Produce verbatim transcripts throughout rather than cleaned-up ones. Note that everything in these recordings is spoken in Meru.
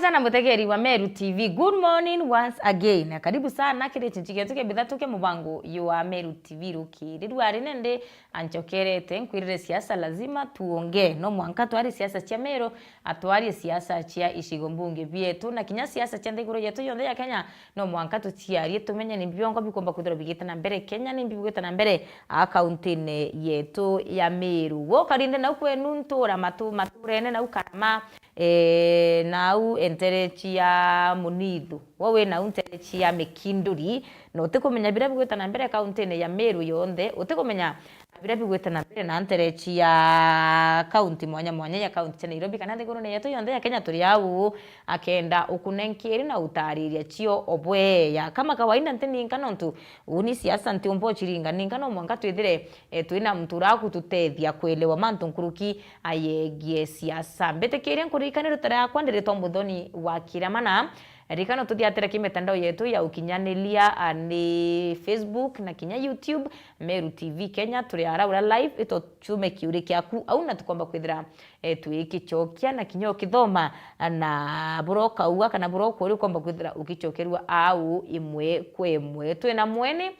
Sana mutegeri wa Meru T V. Good morning once again. Na karibu sana kiri chinchi gietu kia bithatu kia mubango yu wa Meru T V rukiri. Rwari nende anchokerete nkwirire siasa lazima tuongee. No mwanka twari siasa cia Meru, atwarie siasa cia icigo mbunge bietu na kinya siasa cia nthiguru yetu yonthe ya Kenya. No mwanka tuciarie tumenye ni biongo bikumba kwithirwa bigite na mbere Kenya, ni bigwite na mbere a kauntine yetu ya Meru. Wokarinde nau kwenu ntura matu maturene nau Karama, eh, nau enterechi ya Munithu, we wi nau nterechi ya Mikinduri, na utikumenya biria bigwita na mbere kauntine ya Meru yonthe, utikumenya biria bigwita na mbere na nterechi ya kaunti mwanya mwanya ya kaunti cia Nairobi kana nthigurune yetu yonthe ya Kenya, turi au akenda ukunenkeri na utariria cio obweya. Kama kawaida ntininka nontu uni siasa ntiumba uchiringa ninka, no mwanka twithire eh, twina muntu uraku tutethia kwelewa mantu nkuruki ayegie siasa. Mbitikiria nkuririkane ritwa riakwa ndiritwa Muthoni wa Kiramana. Ririkana ututhiatira ki mitandao yetu ya ukinyaniria, ah, ni Facebook na kinya YouTube, Meru T V Kenya, turi ara ura live, ito chume kiuri kiaku au na tukomba kwithira, eh, twikichokia na kinya ukithoma, ah, na bura ukauga kana bura ukuri ukomba kwithira ukichokerua au imwe kwa imwe. Twina mweni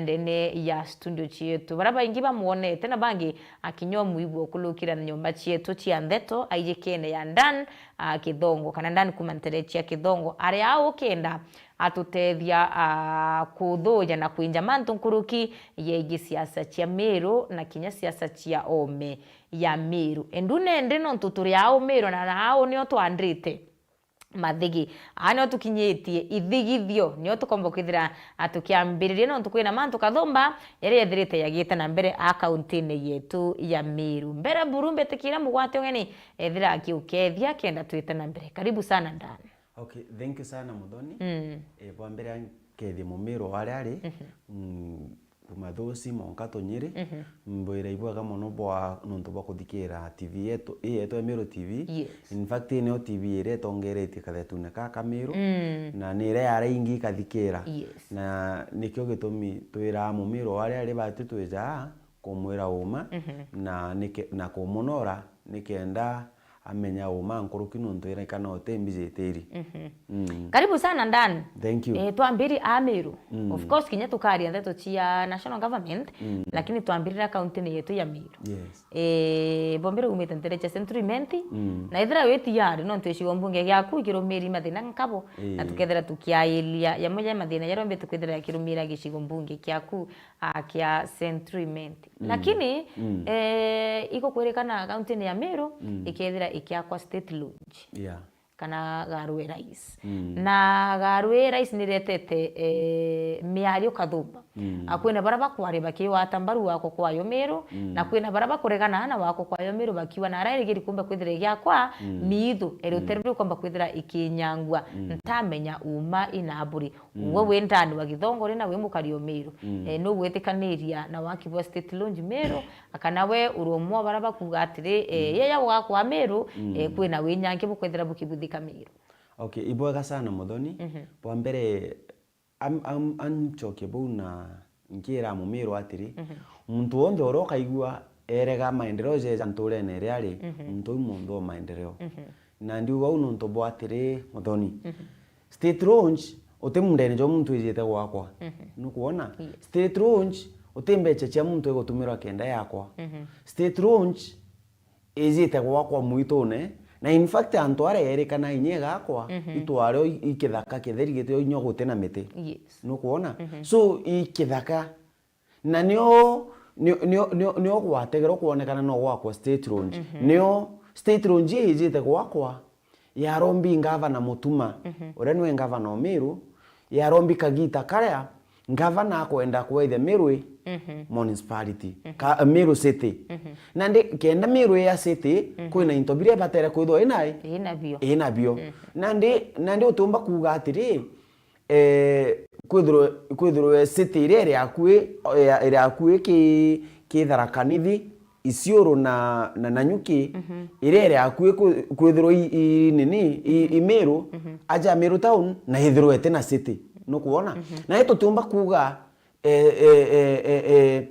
ndene ya studio cietu. Bara baingi bamwonete na bangi akinywa mwigua ukulukira nyomba cietu cia ndeto aijikene ya Dan, ah, Kithongo, kana Dan kuma ntere cia Kithongo, aria au ukenda atutethia, ah, kuthuja na kwinja mantu nkuruki yegie siasa cia Meru na kinya siasa cia ome ya Meru. Endu nende nontu turi au Meru na, na au nio twandrite mathigi. Aa nio tukinyitie ithigithio, nio tukomba kwithira, ah, tukiambiriria nontu kwina mantu kathumba yaria yethirite yagiite na mbere a kauntine yetu ya Meru. Mbere buru mbitikira mugwate ugeni ethira akiukethia kenda twite na mbere. Karibu sana Dan. Okay, thank you sana Muthoni. Mm. Eh, bwa mbere ankethie Mumiru o aria ari. Mhm. Mm, kuma Thusi, Monkato, Nyeri. Mhm. Mbwira ibwega mono bwa nontu bwa kuthikira T V yetu, ii yetu ya Meru T V. Yes. In fact, ii nio T V iria itongeretie kathetune ka ka Meru, mm, na ni iria yara ingi ikathikira. Yes. Na nikio gitumi twiraa Mumiru o aria ari batu twija kumwira uma, mhm, na nike-, na kumunora nikenda amenya uma nkuruki nontu irekana uti mbijitiri. Mhm. Mm. Karibu sana Dan. Thank you. Eh, twambiri a Meru. Mm. Of course, kinya tukaria ndeto cia national government, mm, lakini twambirira kauntini yetu ya Meru. Yes. Eh, bombere umite ntere cia Central Imenti, mm, na ithira wi tayari nontu gicigo mbunge giaku ikirumiri mathina nkabo, na, eh, tukethira tukiailia yamwe ya mathina jaria ombite kwithira yakirumira gicigo mbunge kiaku, ah, kia Central Imenti. Mm. Lakini, mm, eh, igukwirikana kauntini ya Meru, mm, ikethira ikiakwa State Lodge. Yeah. Kana Garu Airlines. Mm. Na Garu Airlines niretete, eh, miario kathumba. Mm. Ah, kwina baria bakwaria bakiwata mbaru wako kwayo Meru, mm, na kwina baria bakuregana na wako kwayo Meru bakiuga na aria irigiri kumba kwithira igiakwa, mm, miithu, eri, mm, utere riu komba kwithira ikinyangua. Mm. Ntamenya uma ina mburi. Mm. Uwe wi ndani wa Githongore na wi mukari o Meru. Mm. Eh, nugwitikaniria na waki bwa State Lodge Meru, kana we uri umwe wa baria bakuuga atiri, eh, mm, yaya ugakwa Meru, mm, eh, kwina winyangi bukwithira bukibuthika Meru? Okay, ibwega sana Muthoni. Mhm. Bwa mbere, am-, am-, anchokie bau na nkiira Mumiru atiri, mhm, muntu wonthe uria ukaigua erega maendeleo jeja nturene iria ari, mhm, muntu uu muntu o maendeleo. Mhm. Na ndiuga uu nontu bwa atiri, Muthoni. Mhm. State Lodge, uti mundene jwa muntu ijite gwakwa. Mhm. Nukwona? Yes. State Lodge, uti mbecha cia muntu igutumirwa kenda yakwa. Mhm. State Lodge, ijite gwakwa mwitune, na in fact antu aria erikana inya igakwa, mhm, itware o i-, i kithaka kitheri gitio inya guti na miti. Yes. Nukwona? Mhm. So, i kithaka. Na nio, nio, nio, nio, nio gwategerwa kwonekana no gwakwa State Lodge. Mhm. Nio State Lodge ii ijite gwakwa, yarombi ngavana Mutuma, mhm, uria niwe ngavana o Meru, yarombi kagita karia ngavana akwenda kwethia Meru ii, mhm, municipality, mhm, ka, Meru City. Mhm. Nandi kenda Meru ii ya city, mhm, kwina into biria ibatere kwithwa inai? Inabio. Inabio. Mhm. Nandi, nandi utiumba kuuga atiri, eh, kwithirwe, kwithirwe city iria iri akui, iri akui ki, ki Tharaka Nithi, Isiolo na, na Nanyuki, mhm, iria iri akui kwi-, kwithirwa i, i nini, i, i Meru, mhm, aja Meru town, na ithirwe iti na city. Nukwona? Mhm. Na itutiumba kuuga, eh, eh, eh, eh, eh,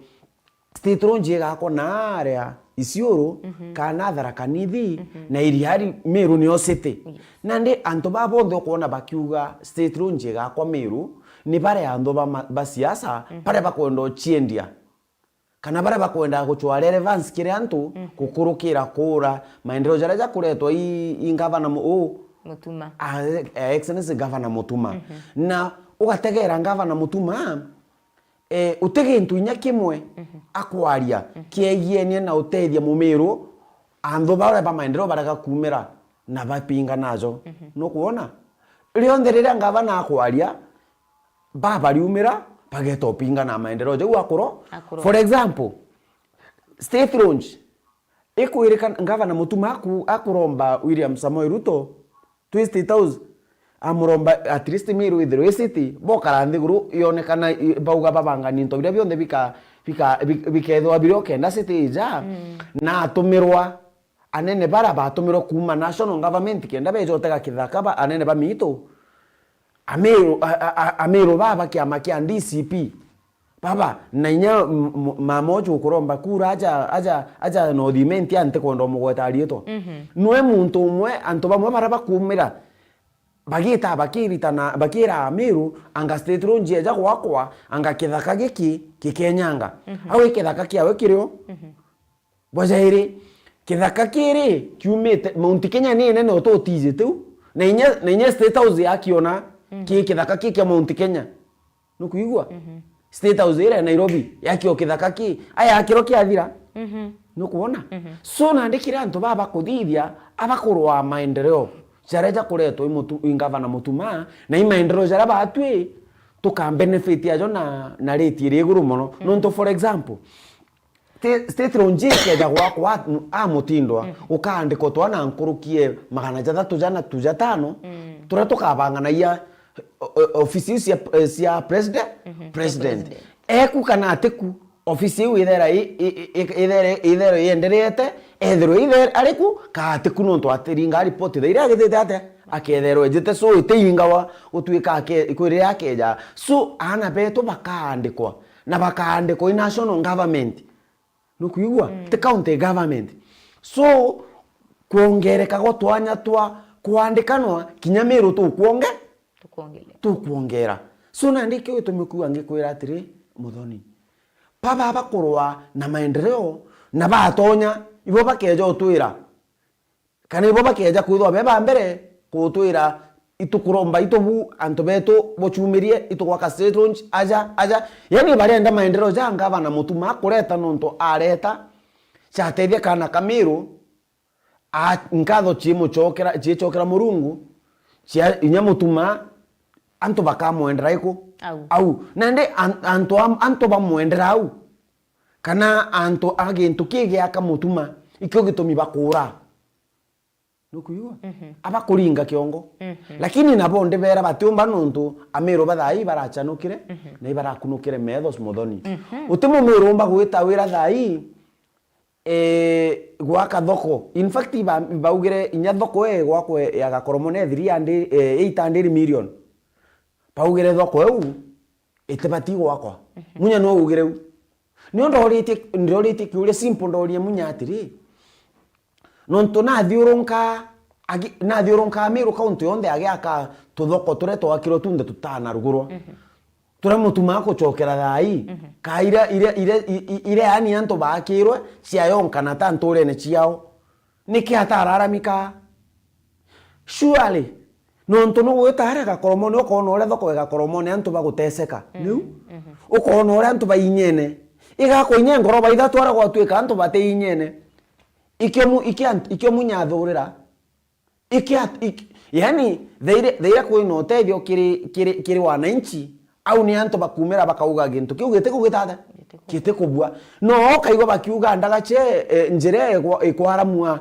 State Lodge igakwa naaria Isiolo, mhm, kana Tharaka Nithi, mhm, na Iriari, Meru nio city. Yes. Nandi antu baa bonthe ukwona bakiuga state launch igakwa Meru, ni baria antu ba ma-, ba siasa, mhm, baria bakwenda uciendia. Kana baria bakwenda gucwaa relevance kiri antu, mhm, gukurukira kuura maendeleo jaria jakuretwa i, i ngavana mu-, u, Mutuma. A, a Excellency Governor Mutuma. Mhm. Na ugategera Governor Mutuma, eh, uti gintu inya kimwe, mhm, akwaria, mhm, kiegienie na utethia mumiru, anthu baria ba maendeleo barega kumira na bapinga najo. Mhm. Nukwona? Rionthe riria ngavana akwaria, babariumira, bageta upinga na maendeleo jau akuro. Akuro. For example, state launch, ikwirika ngavana Mutuma aku-, akuromba William Samoei Ruto, twi State House, amuromba at least Meru ithirwe i city, bokara nthiguru, yonekana i-, bauga babangania into biria bionthe bika-, bika-, bi-, bikethirwa biri o kenda city ija, mm, na atumirwa anene bara batumirwa kuuma national government kenda beja utega kithaka ba, anene ba miitu, Amiru, a, a, a, Amiru baba kiama kia D C P. Baba, na inya m-, m-, mama uju ukuromba kura aja, aja, aja North Imenti anti kwenda umugweta riitwa. Mhm. Nwe muntu umwe, antu bamwe bara bakumira, bagita bakiritana, bakira Amiru, anga state launch eja gwakwa, anga kithaka giki gikenyanga. Mhm. Au i kithaka kiawe kirio? Mhm. Bwa jairi, kithaka kiri kiumite, Mount Kenya ni inene utu utijite u, na inya, na inya State House yakiona, mhm, ki kithaka ki kia Mount Kenya. Nukwigua? Mhm. State House iria ya Nairobi, yakio kithaka ki, aya akiro kiathira. Mhm. Nukwona? Mhm. So, nandi kiri antu baba bakuthithia, abakurwa maendeleo jaria jakuretwa i mutu-, i ngavana Mutuma, na i maendeleo jaria batwi tuka benefit ajo na, na rate iri iguru mono. Mhm. Nontu, for example, Sti-, state launch ikeja gwakwa a, a mutindwa, mm, gukaandikwa twana nkuruki e magana jathatu jana tu jatano, mm, turia tukabanganagia o-, o-, ofisi iu cia, cia president, mhm, president. President. Eku kana atiku, ofisi iu ithera i, i, i, i, ithere, ithere ienderete, ethirwe ithere ariku, ka atiku nontu atiringa report thaa iria agithite atia, aketherwa ejite, so itiingawa gutuika ake-, kwiriria akeja. So, aana betu bakaandikwa. Na bakaandikwa i national government. Nukwigua? Mm. Ti county government. So, kwongereka gwa twanya twa kwandikanwa, kinya Miru tukwonge-, tukwongera. So, nandi kio gitumi kuuga ngikwira atiri, Muthoni, baba bakurwa na maendeleo, na batonya, ibo bakeja utwira. Kana ibo bakeja kwithwa be ba mbere kutwira, itukuromba itubu antu betu bucumirie, itugwaka state launch, aja, aja. Yani barenda maendeleo ja ngavana Mutuma akureta nontu areta, ciatethia kana ka Miru, a, nkatho ciimucokera, ciicokera Murungu, cia, inya Mutuma, antu bakamwendera iku? Au. Au. Nandi an-, antu am-, antu bamwendera au. Kana antu a gintu kigiaka Mutuma, ikio gitumi bakuura. Nukwigua? Mhm. Abakuringa kiongo. Mhm. Lakini nabo ndibera batiumba nontu Amiru ba thaa ii barachanukire, mhm, na ibarakunukire metho Muthoni. Mhm. Uti Mumiru umba gwita wira thaa ii, eh, gwaka thoko. In fact, iba-, ibaugire inya thoko e gwakwa ya Gakoromone three hundred, eh, eight hundred million. Baugire thoko iu itibati gwakwa. Mhm. Munya no ugire u. Nio ndoritie, ndoritie kiuria simple, ndorie Munya atiri, nontu nathiurunka, agi-, nathiurunka Meru county yonthe agiaka tuthoko turia twakirwe tunthe tutanarugurwa. Mhm. Turia Mutuma akucokera thaa ii, mhm, ka iria, iria, iria, i-, i-, iria yani antu baakirwe ciayonkana ta nturene ciao. Niki atararamika? Surely, nontu nugwita aria Gakoromone, ukoona uria thoko ya Gakoromone antu baguteseka. Mm, niu? Mhm. Ukoona uria antu bainyene. Igakwa inya ngoroba ithatu aria gwatuika antu batiinyene. Ikio mu-, iki ant-, ikio Munya athurira. Iki at-, iki, yani, thaire, thaire kwina utethio kiri, kiri, kiri wananchi, au ni antu bakumira bakauga gintu kiu giti kugitata? Giti ku- giti kubua. No ukaigua bakiuga ndagache, eh, njira igwa-, ikwaramua,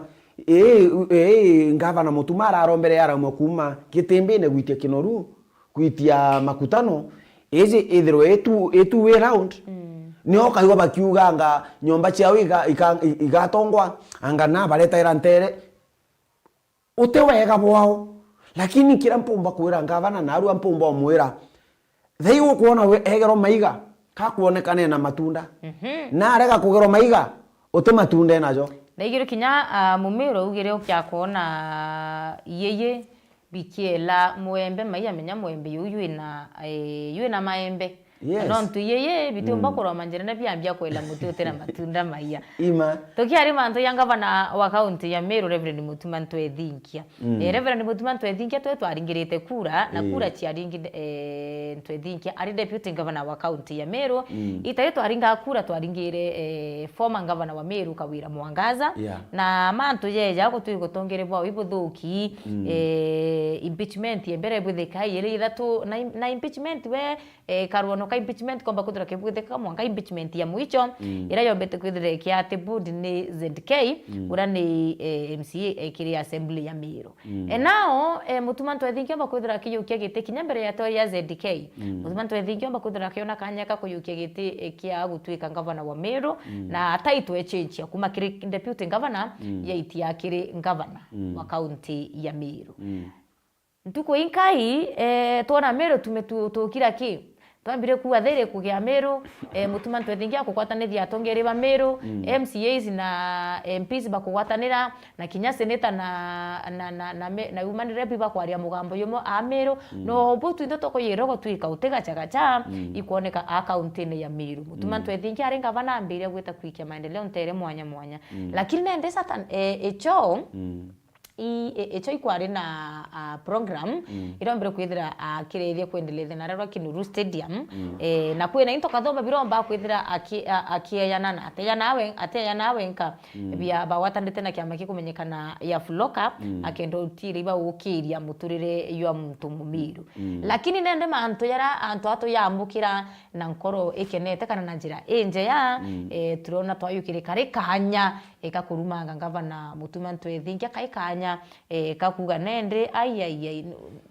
ii, ii, ngavana Mutuma ararombere yaramua kuuma Kitimbine gwitia Kinoru, gwitia Makutano, iji ithirwe itu, itu way round. Mm. Nio ukaigua bakiuganga nyomba ciao iga-, iga-, igatongwa, anga na baretaira ntere. Uti wega bwao. Lakini kiria mpumba kwira ngavana, narua mpumba umwira, thai ukwona we egerwa maiga, kakwonekane na matunda. Mhm. Na arega kugerwa maiga, Uti matunda enajo. Na iguru kinya, ah, Mumiru augire ukia kwona iyeyi bikiela mwembe, mai amenya mwembe yuu ywi na, eh, ywi na maembe. Yes. Na nontu iyeyi bitiumba kuroma njira na biambia kwela muti uti na matunda maiya. Ima. Tukiari mantu ya ngavana wa kaunti ya Meru, Reverend Mutuma Ntwethinkia. Mm. Eh, Reverend Mutuma Ntwethinkia twe twaringirite kura, na kura ciaringire, eh, Ntwethinkia ari deputy governor wa kaunti ya Meru. Mm. Itari twaringa kura, twaringire, eh, former governor wa Meru Kawira Mwangaza. Yeah. Na mantu jeja gutwi gutongere bwa ibuthuki, mm, eh, impeachment ya mbere bwithika iri ithatu, na im-, na impeachment we, eh, karuano ka impeachment komba kwithira kibwithika mwanka impeachment ya mwicho, mm, ira yombete kwithira ikia ati bud ni Z K, mm, ura ni, eh, M C A ekiri assembly ya Meru. Mm. E nao, eh, Mutuma Ntwethinkia omba kwithira akiyukia giti kinya mbere ya tori ya Z K. Mm. Mutuma Ntwethinkia omba kwithira akiona kanya ka kuyukia giti, eh, kia gutwika ngavana wa Meru, mm, na title echenchia kuma kiri deputy governor, mm, yaitia kiri ngavana, mm, wa kaunti ya Meru. Mm. Ntuku inkai, eh, twona Meru tume tu-, tukira ki? Twambire kuuga thiri kugia Meru, eh, Mutuma Ntwethingia akugwatanithia atongeri ba Meru, mm, M C As na M Ps bakugwatanira, na kinya senator na, na, na, na, me-, na woman rep ibakwaria mugambo jumwe a Meru, mm, no bu twinthe tukuyirogo twika uti gacha gacha, mm, ikwoneka a kauntine ya Meru. Mutuma, mm, Ntwethingia ari ngavana ambiria gwita kwikia maendeleo ntere mwanya mwanya. Mm. Lakini nende Satan, eh, icho, mm. I-, i-, icho ikwari na, ah, program, mm, irombire kwithira akirithia kwendelethia na rerwa Kinuru Stadium, mm, eh, na kwina into kathoma biromba kwithira aki-, a-, akieyana na ateyana awe, ateyana awe nka, mm, bia bagwatanite na kiama gikumenyekana ya Fuloka, mm, akenda utiri iba ukiria muturire jwa muntu mumiru. Mm. Lakini nende mantu jara antu atuyambukira na nkoro ikenete kana na njira injeya, mm, eh, turona twayukire kari kanya, eka kurumanga ngavana Mutuma Ntwethingia kai kanya, eh, kakuga nende, ai, ai, ai,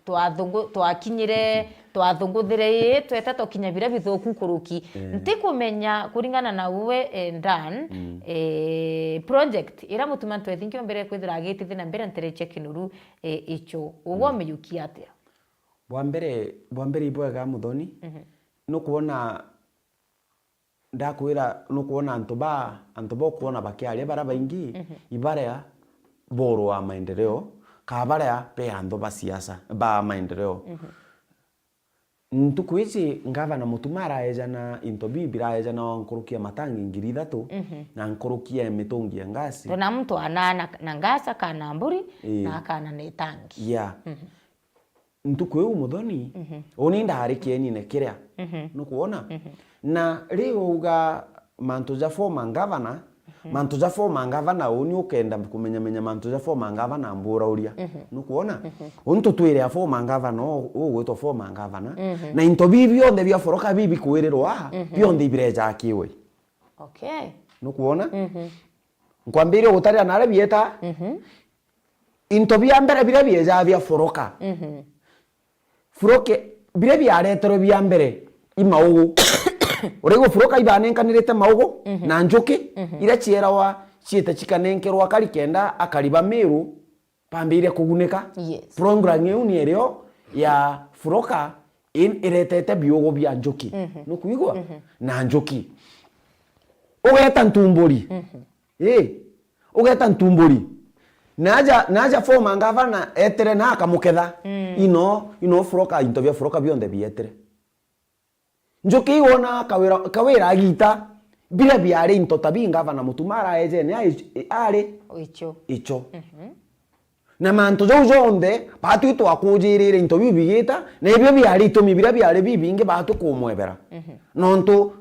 twathungu-, twakinyire, twathunguthire ii, twete tukinya biria bithuku kuruki. Eh. Ntikumenya kuringana na uwe, eh, Dan, mm, eh, project ira Mutuma Ntwethingia ombere kwithira agitithia na mbere ntere cia Kinuru, eh, icho. Ugwe, mm, umiyukia atia? Bwa mbere, bwa mbere ibwega Muthoni, mhm, nukwona Ndakwira, nukwona antu ba, antu ba ukwona bakiaria baria baingi, mhm, ibaria borwa maendeleo, ka baria be antu ba siasa, ba maendeleo. Mhm. Ntuku iji ngavana Mutuma araejana into biu biraejana wa nkuruki ya matangi ngiri ithatu, mhm, na nkuruki ya mitungi ya ngasi. Tuna muntu anana na ngasi akana mburi, ii, na akana na itangi. Yeah. Mhm. Ntuku iu Muthoni, mhm, uni ndaari kienine kiria. Mhm. Nukwona? Mhm. Na riu uga mantu ja former governor, mhm, mantu ja former governor, uni ukenda kumenyamenya mantu ja former governor, mbura uria. Mhm. Nukwona? Mhm. Untu twire a former governor, u-, ugwitwa former governor, mhm, na into bibi bionthe bia Furoka bibi kwirirwa, mhm, bionthe ibireja kiwe. Okay. Nukwona? Mhm. Nkwambirie gutarira naria bieta. Mhm. Into bia mbere biria bieja bia Furoka. Mhm. Furoke, biria biareterwe bia mbere i maugu. Uraigua Furoka ibanenkanirite maugu, mhm, na njuki, mhm, iria cierawa ciite cikanenkerwa akari kenda akari ba Miru bambirie kugunika. Yes. Program iu ni irio ya Furoka in-, iretete biugu bia njuki. Mhm. Nukwigua? Mhm. Na njuki. Ugeta ntumburi. Mhm. Ii, ugeta ntumburi. Naja, naja former governor etire na akamuketha. Mm. Ino, ino Furoka, into bia Furoka bionthe bietire. Njuki iwona Kawira, Kawira agita, biria biari into ta bi ngavana Mutuma araejene, a-, ari? Icho. Icho. Mhm. Na mantu jau jonthe, batwi twakujirire into biu bigita, na ibio biari itumi biria biari bibingi batwi kumwebera. Mhm. Nontu,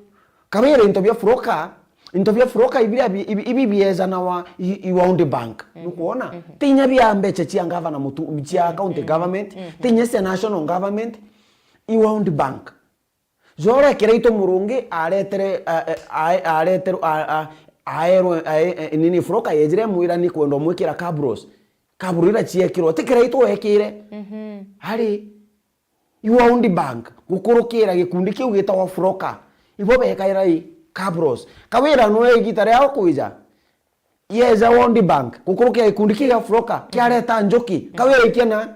Kawira into bia Furoka, into bia Furoka ibiria bi-, ibi, ibi biejanawa i, i World Bank. Mhm. Nukwona? Mhm. Ti inya bia mbecha cia ngavana Mutu-, cia county, mhm, government, mhm, ti inya cia national government, i World Bank. Jore Kiraitu Murungi aretere, a, a, a, areterwe, a, a, aerwe, a, e, nini, Furoka yejire mwira ni kwenda mwikira cabros. Cabro ira ciekirwo, ti Kiraitu wekire. Mhm. Ari, i World Bank, gukurukira gikundi kiu gitagwa Furoka. Ibo bekaira i cabros. Kawira nwe igita riao kwija. Yeja World Bank, gukurukia gikundi kia Furoka, kiareta njuki, Kawira ikia na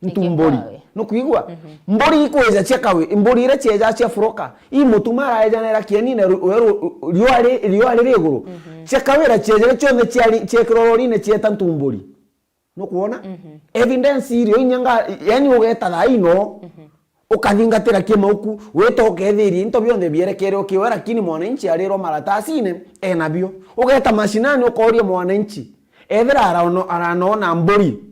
Ntumburi. Nukwigua? Mburi ikwija cia kawi, mburi iria cieja cia furoka. I mutuma araejanira kienine ru-, we ru-, riua ri-, riua riri iguru. Cia kawira ciejere cionthe ciari-, ciekirwa rorine cieta ntumburi. Nukwona? Evidence irio inya nga, yani ugeta thaa ino, ukathingatira kimauku, wita ukethiria into bionthe bierekere ukiwe, lakini mwananchi arirwa maratasine enabio. Ugeta mashinani ukooria mwananchi, ethira arano-, aranona mburi.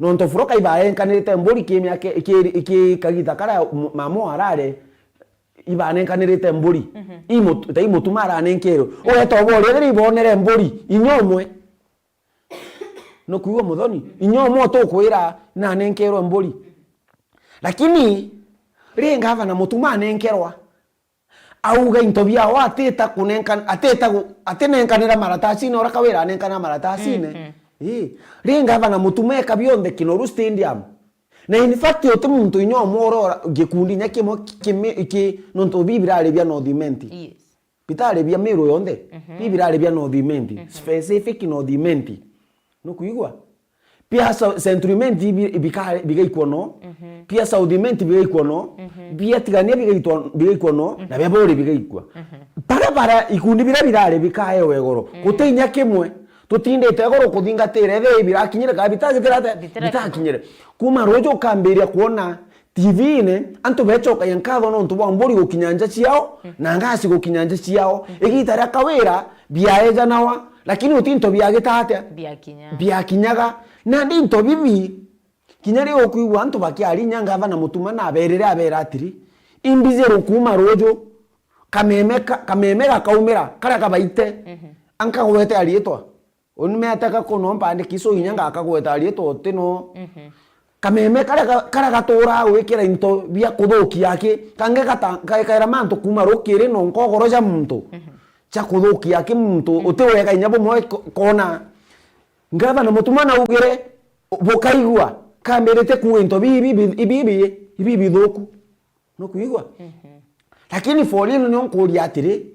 Nontu furoka ibarenkanirite mburi ki miaka, ki, ki kagita karia m-, mamu arare, ibanenkanirite mburi. I mutu-, ta i mutuma aranenkerwe. Ugeta uboria, ethira ibonere mburi, inya umwe. Nukwigua muthoni? Inya umwe tukwira nanenkerwe mburi. Lakini, ri ngavana mutuma anenkerwa, auga into biao atita kunenkan-, atita gu-, atinenkanira maratasine, uria kawira anenkanira maratasine. Ii, ri ngavana mutuma eka bionthe Kinoru Stadium. Na in fact, uti muntu inya umwe urora gikundi inya kimwe ki-, kimi-, ki-, nontu bi birari bia North Imenti. Yes. Bitari bia Meru yonthe, bi birari bia North Imenti, specific North Imenti. Nukwigua? Bia Sa-, Central Imenti bi-, bika-, bigaikwa no, bia South Imenti bigaikwa no, bia Tigania bigaitwa, bigaikwa no, na bia Buri bigaikwa. Bara, bara ikundi biria birari bikaewa igoro, guti inya kimwe. Tutindite igoro kuthingatira, ethira birakinyire kana bitagitira ate? Bitirakinyire. Bitakinyire. Kuma ruju ukambiria kwona T V-ine, antu becokagia nkatho nontu bwa mburi gukinya nja ciao, na ngasi gukinya nja ciao. Igita ria kawira biaejanawa, lakini uti into biagita atia? Biakinya. Biakinyaga. Nandi into bibi, kinya ri ukwigua antu bakiaria inya ngavana mutuma naberire abera atiri, imbijirwe kuma ruju, kameme ka-, kameme gakaumira, karia kabaite, ankagwete ariitwa. Uni meteka kuno mpandiki so inya ngakagweta riitwa uti no. Kameme karia ga-, karia gaturaa gwikira into bia kuthukia aki, kangi gata-, gakaira mantu kuma rukiri no nkogoro ja muntu, ja kuthukia aki muntu, uti wega inya bumwe ko-, kona. Ngavana mutuma naugire, bukaigua, kambirite kuuga into bibi, bibi, bibi, bibi bithuku. Nukwigua? Lakini for real nio nkuria atiri,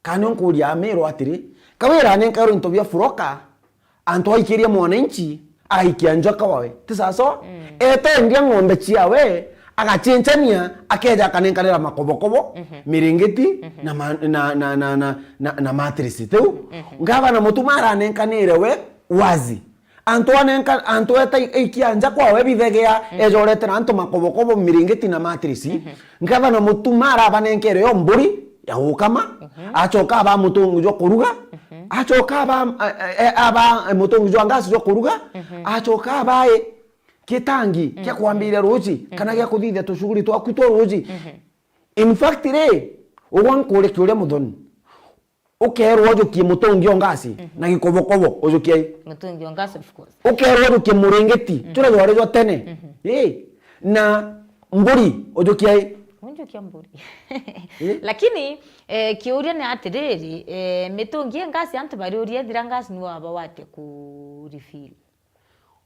kana nio nkuria Meru atiri, kawira anenkerwe into bia furoka, antu aikiria mwananchi, aikia njoka wawe. Ti sawa sawa? Etendia ng'ombe ciawe, agachinchania, akeja akanenkanira makobokobo, miringiti, na ma-, na, na, na, na, na, na mattress. Tiu? Ngavana mutuma aranenkanire we wazi. Antu anenka, antu eta i-, ikia nja kwawe bithegea, ejoretera antu makobokobo, miringiti na mattress. Ngavana mutuma arabanenkere yo mburi ya gukama, acoka aba mutungi jwa kuruga, acoka aba, e, e, aba mutungi jwa ngasi jwa kuruga, acoka abae gitangi kia kwambiria ruji, kana gia kuthithia tushuguri twaku twa ruji. In fact ri, ugwa nkurie kiuria muthoni. Ukerwa ujukie mutungi o ngasi na gikobokobo, ujukie ai? Mutungi o ngasi, of course. Ukerwa ujukie muringiti, juria jwari jwa tene. Ii, na mburi, ujukie ai? Unjukia mburi. Ii? Lakini, eh, kiuria ni atiriri, eh, mitungi e ngasi antu bariuria ethira ngasi ni waba wate ku refill?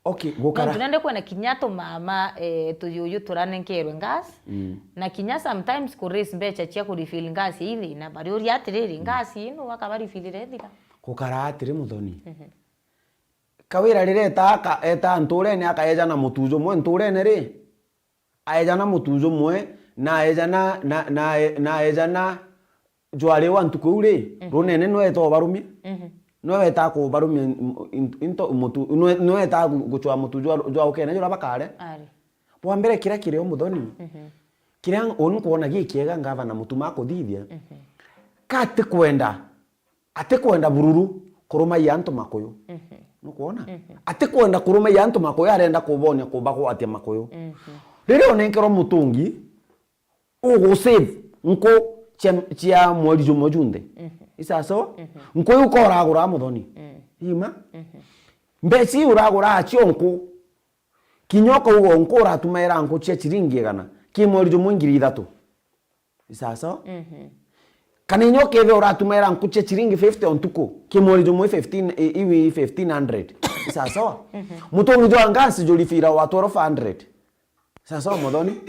Okay, gukara. Nontu nende kwona kinya tumama, eh, tuyuyu turanenkerwe gas, na kinya sometimes ku raise mbeca cia ku refill gas i thina. Bariuria atiriri, gas ino akaba refill ithira? Gukara atiri muthoni. Kawira riria eta aka-, eta nturene akaejana mutu jumwe nturene ri, aejana mutu jumwe, na aejana, na, na, na aejana jwari wa ntuku iu ri, runene nwe weta ubarumia. Nwe weta kubarumia in-, in-, into mutu, nwe, nwe weta gu-, gucwa mutu jwa, jwa ukene jura bakare. Ari. Bwa mbere kiria kiri o muthoni, kiria uni kwona gikiega ngavana mutuma akuthithia, kati kwenda Atikwenda bururu kurumaia antu makuyu. Nukwona? Atikwenda kurumaia antu makuyu, arenda kubonia kubagwatia makuyu. Riria unenkerwa mutungi, ugu save nku cia, cia mweri jumwe junthe. Isaso? Nku iu ka uragura muthoni. Ima? Mbeca iu uragura acio nku, kinya ukauga nku uratumaira nku cia ciringi igana, ki mweri jumwe ngiri ithatu. Isaso? Kana inya ukethira uratumaira nku cia ciringi fifty o ntuku, ki mweri jumwe fifteen, i-, iwi fifteen hundred. Isaso? Mutungi jwa ngasi juribira wa twelve hundred. Isaso, muthoni?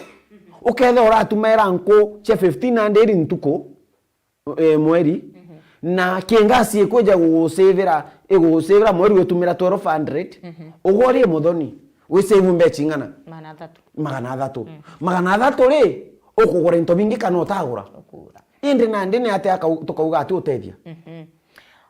Ukethira uratumaira nku cia fifteen hundred ntuku, eh, mweri, na ki ngasi ikwija gugusivira, igugusivira mweri utumira twelve hundred, ugwo ri muthoni, Wi save mbeca ing'ana? Magana athatu. Magana athatu. Mm. Magana athatu ri, ukugura into bingi kana utagura? Ukugura. Indi nandi ni atia akau-, tukauga ati utethia? Mhm.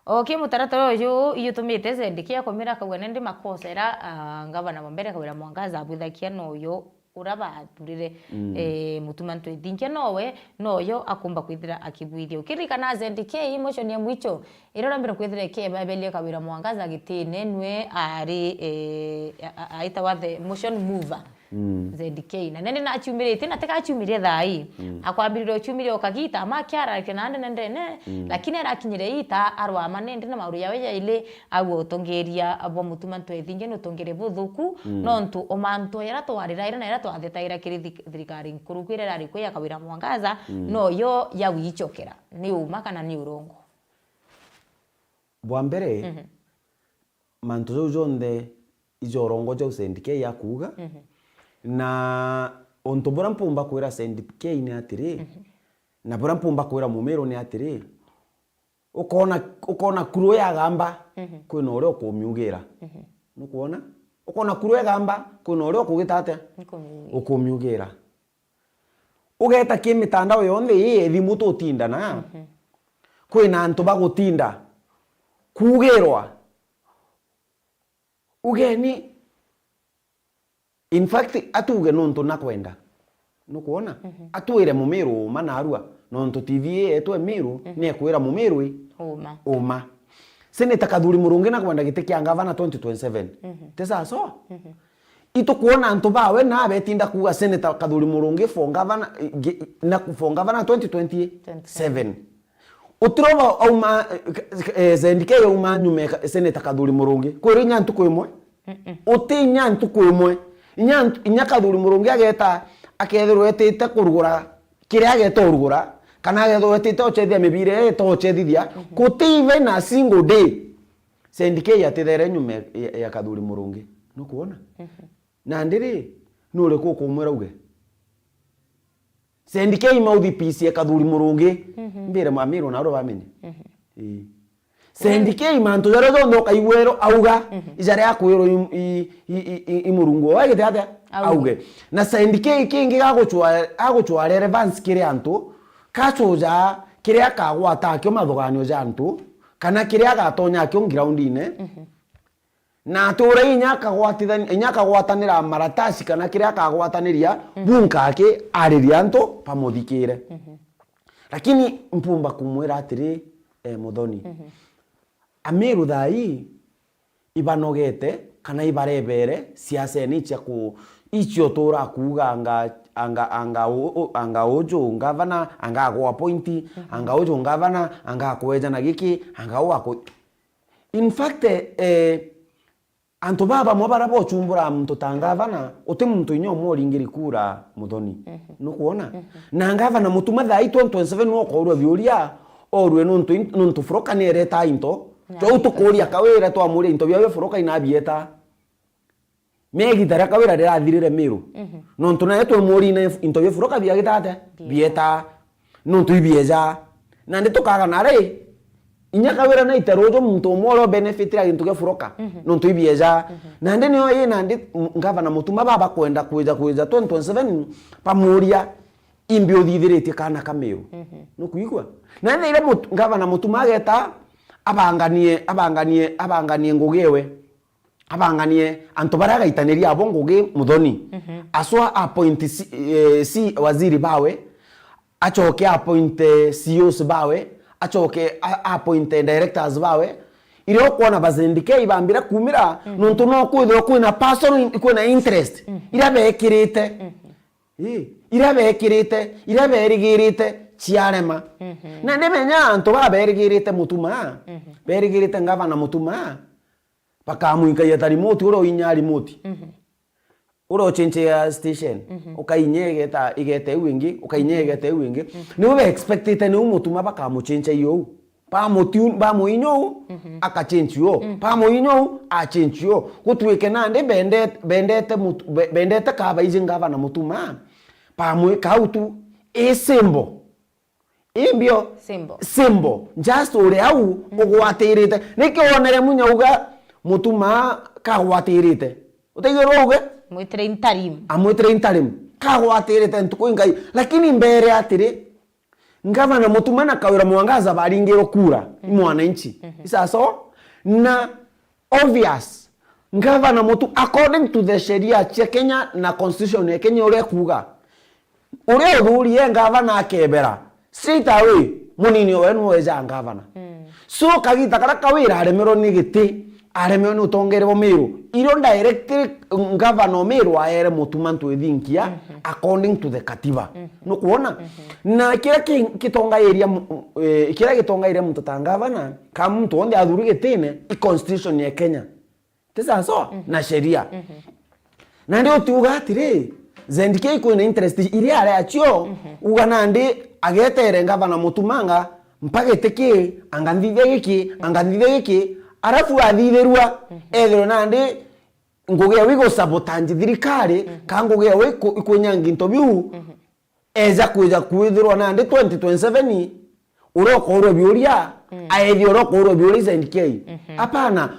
O ki mutaratara uyu, iutumite Zendikei akomira akauga nandi makosa era, ah, ngavana wa mbere Kawira Mwangaza abwithagia noyo ura bathurire, mm, eh, Mutuma Ntwethingia nowe, noyo akumba kwithira akibwithia. Ukiririkana Zendikei motion ya mwicho, iria urambire kwithira ikiebabelio Kawira Mwangaza gitine, nwe ari, eh, a-, a-, aitawa the motion mover. Mm. Zendikei. Na nene naciumiritie, na tikaciumirie thaa ii. Mm. Akwambirire uciumiria ukagita, ama akiarakia na ndene ndene, mm, lakini arakinyire ita, arwama nende na mauru yawe jaili, agwe utongeria bwa Mutuma Ntwethingia ni utongeria buthuku, mm, nontu o mantu jaria twariraira na jaria twathetaira kiri thi-, thirikari nkuruku iria irari kwi ya Kawira Mwangaza, mm, noyo yagwicokera. Ni uma kana ni urongo? Bwa mbere, mhm, mantu jau jonthe ijo urongo jau Zendikei akuuga. Mhm. Na untu buria mpumba kwira Zendikei ni atiri, mhm, na buria mpumba kwira Mumiru ni atiri, ukona, ukona kuru yagamba, mhm, kwina uria ukumiugira. Mhm. Nukwona? Ukona kuru yagamba, kwina uria ukugita atia? Ukumiugira. Ukumiugira. Ugeta ki mitandao yonthe ii ethimu tutindana, mhm, kwina antu bagutinda kuugirwa. Ugeni, in fact, atuuge nontu nakwenda. Nukwona? Mhm. Atwire Mumiru uma narua, nontu T V ii yetu e Miru, mhm, niekwira Mumiru ii uma. Uma. Senator Kathuri Murungi nakwenda giti kia ngavana twenty twenty-seven. Mhm. Ti sawa sawa? Mhm. Itukwona antu bawe na betinda kuuga Senator Kathuri Murungi for governor, gi-, na for governor twenty twenty-seven. Utirova auma, eh, Zendikei auma nyuma ya Senator Kathuri Murungi. Kwiri inya ntuku imwe? Mm-mm. Uti inya ntuku imwe. Inya ntu-, inya Kathuri Murungi ageta, akethirwa etite kurugura kiria ageta urugura, kana agethirwa etite uchethia mibira iria ageta uchethithia, mhm, guti even a single day Zendikei atithere nyuma ya, ya, ya Kathuri Murungi. Nukwona? Mhm. Nandi ri, nuriku ukumwira uge? Zendikei mouthpiece ya Kathuri Murungi. Mhm. Mbire Mamiru na uru bamenye. Mhm. Ii. Zendikei mantu jaria jonthe ukaigua ero auga, mhm, ijaria akwirwo i, i, i, i, i, i Murungu oe giti atia? Auge. Auge. Na Zendikei kingi gagucwa, agucwa relevance kiri antu, kacuja kiria akagwata akio mathuganio ja antu, kana kiria agatonya akio groundine. Mhm. Na atura inya akagwatithani-, inya akagwatanira maratasi kana kiria akagwataniria, mhm, bunka aki ariria antu bamuthikire. Mhm. Lakini mpumba kumwira atiri, eh, Muthoni, mhm, Amiru thaa ii ibanogete kana ibarebere siasene cia ku-, icio tura kuuga anga, anga, anga u-, u-, anga uju ngavana, anga agu appoint, mhm, anga uju ngavana, anga akuejana giki, anga u aku-, In fact, eh, antu baa bamwe baria bochumbura muntu ta ngavana, uti muntu inya umwe uringiri kura, Muthoni. Mhm. Nukwona? Mhm. Na ngavana Mutuma thaa ii twenty twenty-seven niwe ukoorua biuria, oorue nuntu in-, nuntu furoka ni eretaa into. Na jou tukuuria Kawira twamuuria into biawe furoka inabieta. Megita ria Kawira rirathirire Miru. Mhm. Nontu nayo twamuuria into bia furoka biagita atia? Bieta. Bieta. Nontu ibieja. Nandi tukaga nari, inya Kawira naite ruju muntu umwe uria ubenefitira gintu gia furoka. Mhm. Nontu ibieja. Mhm. Nandi nio ii nandi m-, ngavana Mutuma baba kwenda kwija, kwija twenty twenty-seven, bamuuria, imbi uthithiritie kaana ka Miru. Mhm. Nukwigua? Na ethira mut-, ngavana Mutuma ageta, abanganie, abanganie, abanganie ngugi ewe. Abanganie antu baria agaitaniria abo ngugi, Muthoni. Mhm. Aswa appoint si-, eh, si waziri bawe, acoke appoint, eh, C E Os bawe, acoke a-, appoint, eh, directors bawe. Iria ukwona bazindike ibambire kumira, mhm, nontu no kwithirwa kwina personal in-, kwina interest, mhm, iria bekirite. Mhm. Ii, iria bekirite, iria berigirite, ciarema. Mhm. Na nimenya antu baa berigirite Mutuma, mhm, berigirite ngavana Mutuma, bakamwinkagia ta remote uria uinyaa remote. Mhm. Uria uchenchea station, mhm, ukainya igeta, igeta iu ingi, ukainya, mhm, igeta iu ingi. Mhm. Niu be expectite niu Mutuma bakamuchencha iu. Bamutiu-, bamuinya uu, mhm, akachenchi uu. Mhm. Bamuinya uu, achenchi uu. Gutwike nandi bende-, bendete Mutu-, be-, bendete kabaiji ngavana Mutuma. Bamwika au tu, i simple. Imbio? Simple. Simple. Just uri au, mhm, ugwatirite. Niki wonere munya uga Mutuma kagwatirite? Utaigua uge? Mwitire interim. Amwitire interim. Kagwatirite ntuku ingai. Lakini mbere atiri, Ngavana Mutuma na Kawira Mwangaza baringirwe kura, i mwananchi. Isaso? Na obvious, Ngavana Mutu, according to the sheria cia Kenya na constitution ya Kenya uria kuuga, uria uthurie ngavana akebera, straight away, munini owe niwe weja ngavana. So, kagita karia Kawira aremerwe ni giti, aremerwe ni utongeria bwa Meru, irio directly ngavana o Meru aere Mutuma ntwithinkia according to the katiba. Nukwona? Na kiria ki-, gitongairia mu-, eh, kiria gitongairia muntu ta ngavana, ka muntu wonthe athuri gitine, i constitution ya Kenya. Ti sawa sawa? Na sheria. Nandi utiuga atiri, Z K kwina interest iria ari acio, uga nandi agetere ngavana Mutuma anga, mpaka itiki, anga nthithe giki, anga nthithe giki, arafu athithirua, ethirwe nandi ngugi ewe igu sabotage thirikari, ka ngugi ewe iku-, ikunyangia into biu, eja kwija kwithirwa nandi twenty twenty-seven, uria ukoorua biuria, aethia uria ukoorua biuria Z K. Apana.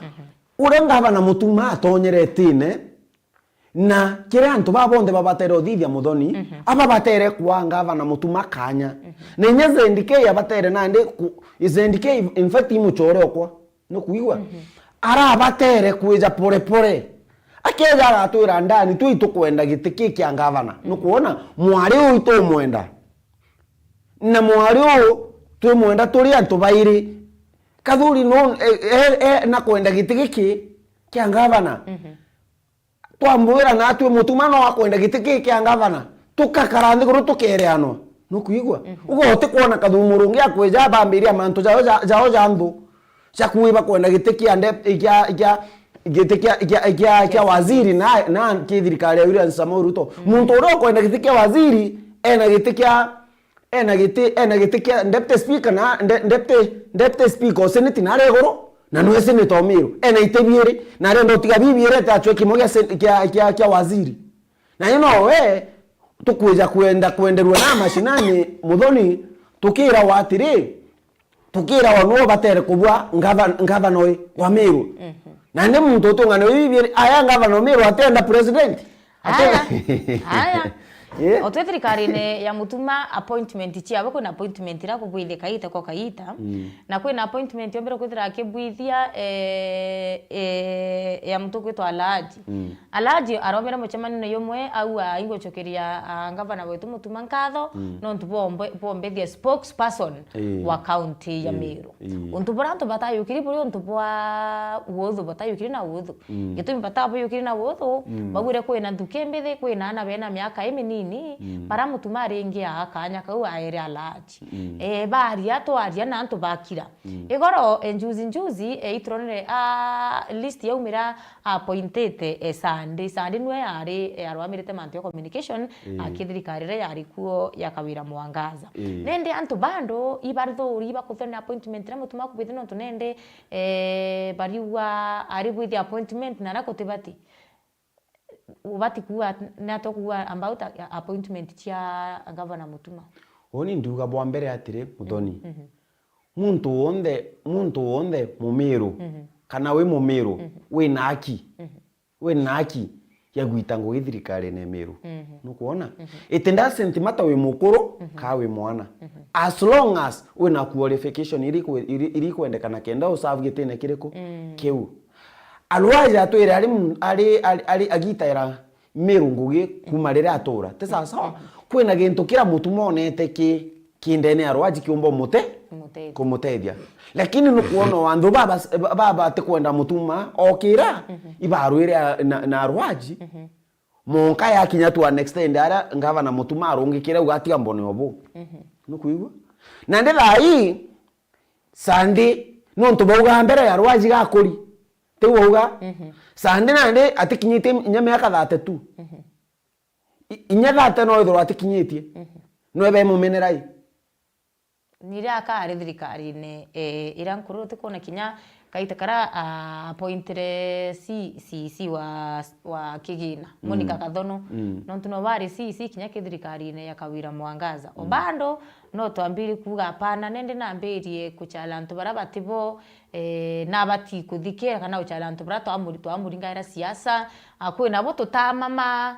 Uria ngavana Mutuma atonyere itine, na kiria antu baa bonthe babatere uthithia Muthoni, ababatere kwaa ngavana Mutuma kanya. Na inya Z K abatere nandi ku-, Z K, in fact, i mucore okwa. Nukwigua? Arabatere kwija pore pore. Akeja agatwira, "Ndani, twi tukwenda giti ki kia ngavana." Nukwona? Mwari uyu tumwenda. Na mwari uyu twimwenda turi antu bairi. Kathuri no, e, e, e, na kwenda giti giki kia ngavana. Twamwira natwi Mutuma no akwenda giti ki kia ngavana, tukakara nthiguru tukereanwa. Nukwigua? Uga utikwona Kathuri Murungi akwija abambiria mantu jao ja, jao ja nthu, ja kuiba kwenda giti kia nde-, kia, kia, giti kia, kia, kia, kia waziri na, na ki thirikari ya William Samoei Ruto. Muntu uria ukwenda giti kia waziri, ena giti kia Ena giti, ena giti kia deputy speaker na de-, deputy, deputy speaker o senate na ari iguru, na nwe senator o Meru. Ena iti biiri, na arenda utiga bibiiri ete acwe kimwe kia sen-, kia, kia, kia waziri. Na ino we, tukwija kwenda kwenderua na mashinani, Muthoni, tukirawa atiri, tukirawa nwe ubatere kubua ngava-, ngavana ui wa Meru. Na ni muntu utung'ana bibiiri, aya ngavana o Meru atenda president. Aya. Aya. Eh? O twi thirikarine ya Mutuma, appointment ciabo, kwina appointment iria kubwithia kaita kwa kaita. Na kwina appointment yombere kwithira akibwithia, eh, eh, ya muntu ukwitwa Alhaji. Alhaji aromere mucemanio yumwe, au aingucokeria, ah, ngavana wetu Mutuma nkatho, nontu bwa umbe-, bwa umbithia spokesperson wa county ya Meru. Untu buria antu batayukiri buri untu bwa uuthu, batayukiri na uuthu. Gitumi batabuyukiri na uuthu, baugire kwina nthuki mbithi, kwina aana bena miaka iminini, bara Mutuma aringiaa kanya kau aere Alhaji. Eh, baria, twaria na antu bakira. Igoro, eh, njuzi njuzi, eh, ituronere, ah, list yaumira appointite, eh, Sandi. Sandi nwe yari, eh, arwamirite mantu ya communication, aki thirikari iria yari kuo ya Kawira Mwangaza. Nende antu bando ibarithuri ibakuthone appointment iria Mutuma akubwithia nontu nende, eh, bariuga ari bwithia appointment na aria kutibati. Ubati kuuga at-, ni atia ukuuga about a-, appointment cia Governor Mutuma? Uni ndiuga bwa mbere atiri, Muthoni. Muntu wonthe, muntu wonthe Mumiru, kana wi Mumiru, wina haki. Wina haki ya gwita ngugi thirikarine ya Meru. Nukwona? It doesn't matter wi mukuru, ka wi mwana. As long as wina qualification iri kwe-, iri, iri kwendekana kenda u serve gitine kiriku? Kiu. Always atwire ari mu-, ari, ari, ari agitaira Meru ngugi kuma riria atura. Ti sawa sawa? Kwina gintu kira Mutuma onete ki, ki ndene ya Rwaji kiumba umute-, kumutethia. Lakini nukwona wanthu baba, baba atikwenda Mutuma okira, ibarwire a-, na, na Rwaji. Monka yakinya tu an extent aria ngavana Mutuma arungikire uga atiga mbone obu. Nukwigua? Nandi thaa ii, Sandi, nontu bauga mbere ya Rwaji gakuri. Tiu wauga? Sandi nandi atikinyitie inya miaka thirty-two. I-, inya thirty no ithirwa atikinyitie. No ebe mumenerai. Ni riria akari thirikarine, eh, iria nkuru, utikwona kinya Kaita kara, ah, appointire C-, C E C wa, wa Kigina, Monica Kathono. Nontu no bari C E C kinya ki thirikarine ya Kawira Mwangaza. O bado no twambiri kuuga apana, nende nambirie kuchala antu bara batibo, eh, nabati kuthikira kana guchala antu bara twamuri-, twamuringaira siasa. Ah, kwi nabo tutamama,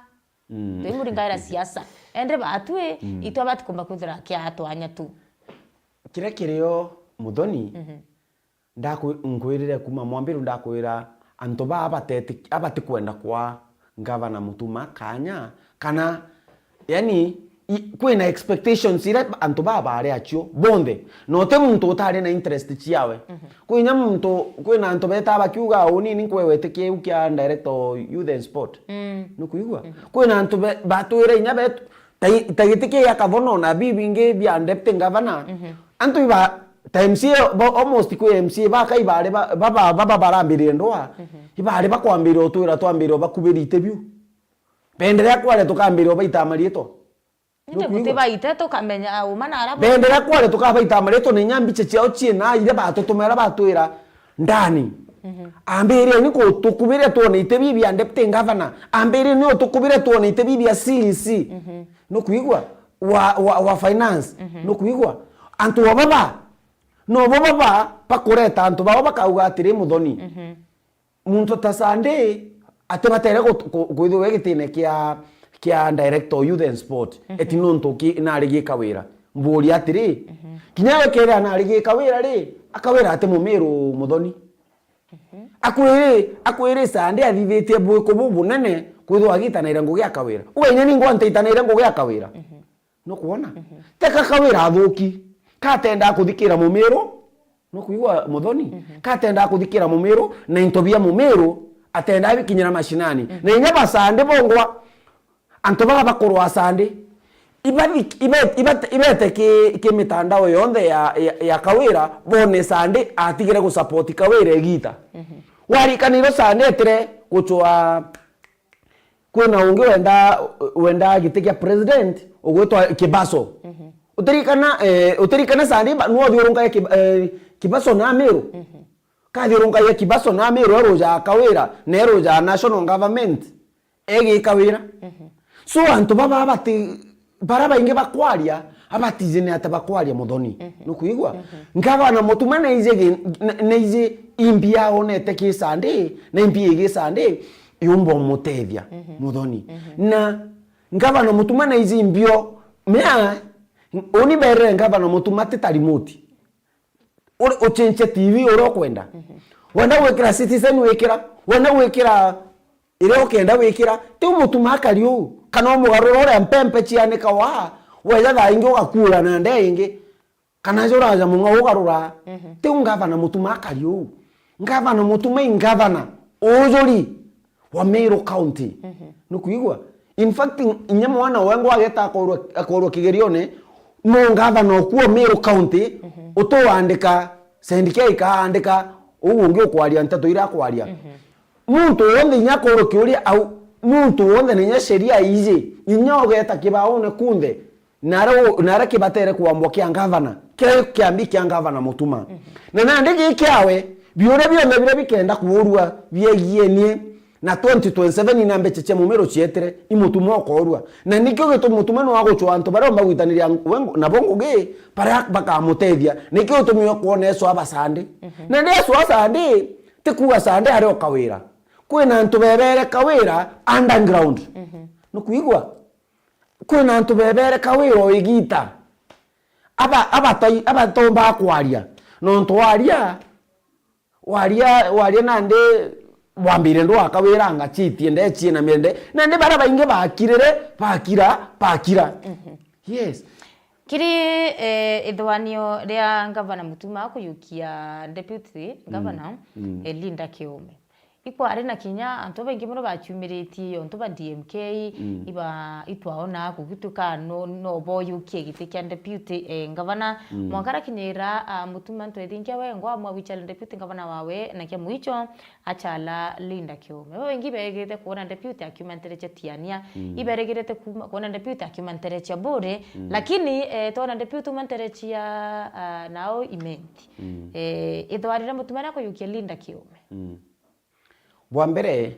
twimuringaira siasa. Ende batwi, itwe batikumba kwithira kia twanya tu. Kiria kirio, Muthoni, ndaku-, nkwirire kuma mwambiru ndakwira antu baa bateti-, abatikwenda kwa Ngavana Mutuma kanya, kana, yani, i-, kwina expectations iria antu baa bari acio bonthe, na uti muntu utari na interest ciawe. Kwinya muntu, kwina antu betaa bakiuga, "Uni ni nkwewe ti kiu kia director youth and sport." Nukwigua? Kwina antu be-, batwire inya bet-, ta i-, ta giti kia Kathono na bibingi bia deputy governor. Antu iba, ta M C A, bo-, almost kwi M C A baka ibari ba-, baba, baba barambirire ndwa. Ibari bakwambirira utwira twambirire bakubirite biu. Benderea kware tukambirira ubaita marietwa. Indi guti baite tukamenya uma na ara bo. Benderea kware tukabaita marietwa na inya mbicha ciao ciina iria batutumira batwira ndani. Ambirieni kutukubiria twone iti bibi ya deputy governor. Ambirieni utukubiria twone iti bibi ya C E C. Nukwigua? Wa, wa, wa finance. Nukwigua? Antu o baba, no bo baba bakureta antu bao bakauga atiri, Muthoni, muntu ta Sande atibatere gut-, ku-, kwithirwa gitine kia, kia director youth and sport. Eti nontu ki-, nari gi Kawira. Mburia atiri, kinya we kethira nari gi Kawira ri, Akawira ati Mumiru, Muthoni. Akwiri, akwiri Sande athithitie bwiko bubunene kwithirwa agitanaira ngugi ya Kawira. Uga inya ningwa ntaitanaira ngugi ya Kawira. Nukwona? Teka Kawira athuki. Katendaa kuthikira Mumiru. Nukwigua, Muthoni? Katendaa kuthikira Mumiru, na into bia Mumiru atendaa bikinyira mashinani. Na inya ba Sande bongwa, antu baa bakurwa Sande, ibathi-, ibe-, ibate-, ibete ki, ki mitandao yonthe ya, ya, ya Kawira, bone Sande atigire gusupport Kawira igita. Warikanirwo Sande etire gucwa Kwina ungi wenda, wenda giti kia president, ugwitwa Kibaso. Utirikana, eh, utirikana Sande ba-, nuo athiurunkagia Kib-, eh, Kibaso na Meru? Kathiurunkagia Kibaso na Meru, eruja Kawira, na eruja national government, egika wira. So, antu baba bati, bara baingi bakwaria, abatiji ni ata bakwaria, Muthoni. Nukwigua? Ngavana Mutuma naiji gi-, na-, naiji imbi aonete ki Sande, na imbi igi Sande, yumba umutethia, Muthoni. Na ngavana Mutuma naiji mbio, mea, uni berere ngavana Mutuma ti ta remote. Uri-, uchenche T V uria ukwenda. Wenda gwikira Citizen wikira, wenda gwikira iria ukenda wikira, ti umutuma akari uu, kana umugarura uria mpempe cianika waa, weja thaa ingi ugakuura na ndee ingi. Kana aja uraja mung'a ugarura. Ti u ngavana Mutuma akari uu. Ngavana Mutuma i ngavana ujuri wa Meru County. Nukwigua? In fact, inya mwana wengwa ageta akorwa, akorwa kigerione, no ngavana okuo Meru County, utuandika, Saint K ikaandika, uu ungi ukwaria nteto iria akwaria. Muntu wonthe inya akorwa kiuria au, muntu wonthe na inya sheria iji, inya ugeta kibaone kunthe, Nara u-, nara kibatere kuambwa kia ngavana, kiria kiambi kia ngavana Mutuma. Na nandi gi kiawe, biuria bionthe biria bikenda kuurua biegie nie, na twenty twenty-seven ina mbecha cia Mumiru cietire, i Mutuma ukoorua. Na nikio gitumi Mutuma no agucwa antu baria umba gwitaniria ng-, we ngu-, nabo ngugi, baria bakamutethia. Nikio gitumi we kwona Yesu aba Sande. Na ndi Yesu a Sande, ti kuuga Sande ari o Kawira. Kwina antu bebere Kawira underground. Nukwigua? Kwina antu bebere Kawira o igita. Aba, abatai-, abatombaa kwaria. Nontu waria, waria, waria nandi wambire ndwaka wira ngachitie ndechie na mende. Nandi baria baingi bakirire, bakira, bakira. Yes. Kiri, eh, ithwanio ria Ngavana Mutuma kuyukia Deputy Governor, eh, Linda Kiume. Ikwari na kinya antu baingi mono baciumiritie ontu ba D M K, mm, iba itwaona kugituka no, no boyukie giti kia deputy, eh, ngavana. Mm. Mwanka rakinyira, ah, Mutuma Ntwethinkia wengwa amwe wichara deputy ngavana wawe na kia mwicho achala Linda Kiume. Babaingi berigirite kuona deputy akiuma ntere cia Tiania. Mm. Iberigirite kuuma, kuona deputy akiuma ntere cia Buri. Mm. Lakini, eh, twona deputy uma ntere cia, ah, nao Imenti. Mm. Eh, ithwarire Mutuma na kuyukia Linda Kiume. Mm. Bwa mbere,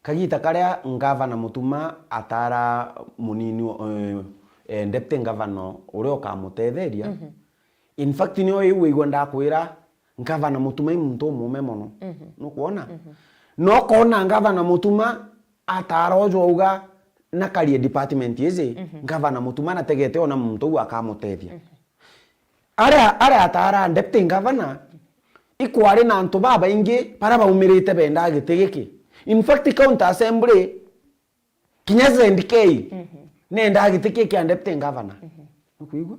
kagita karia ngavana Mutuma atara munini, eh, eh, deputy governor uria ukamutetheria. Mhm. In fact, nio iu wigua ndakwira, ngavana Mutuma i muntu umume mono. Mhm. Nukwona? Mhm. No kona ngavana Mutuma atara uju auga nakarie department iji, mhm, ngavana Mutuma nategete ona muntu uu akamutethia. Mhm. Aria, aria atara deputy governor, ikwari na antu babaingi baria baumirite bendaa giti giki. In fact, county assembly, kinya Z K, mhm, nendaa giti kii kia deputy governor. Mhm. Nukwigua?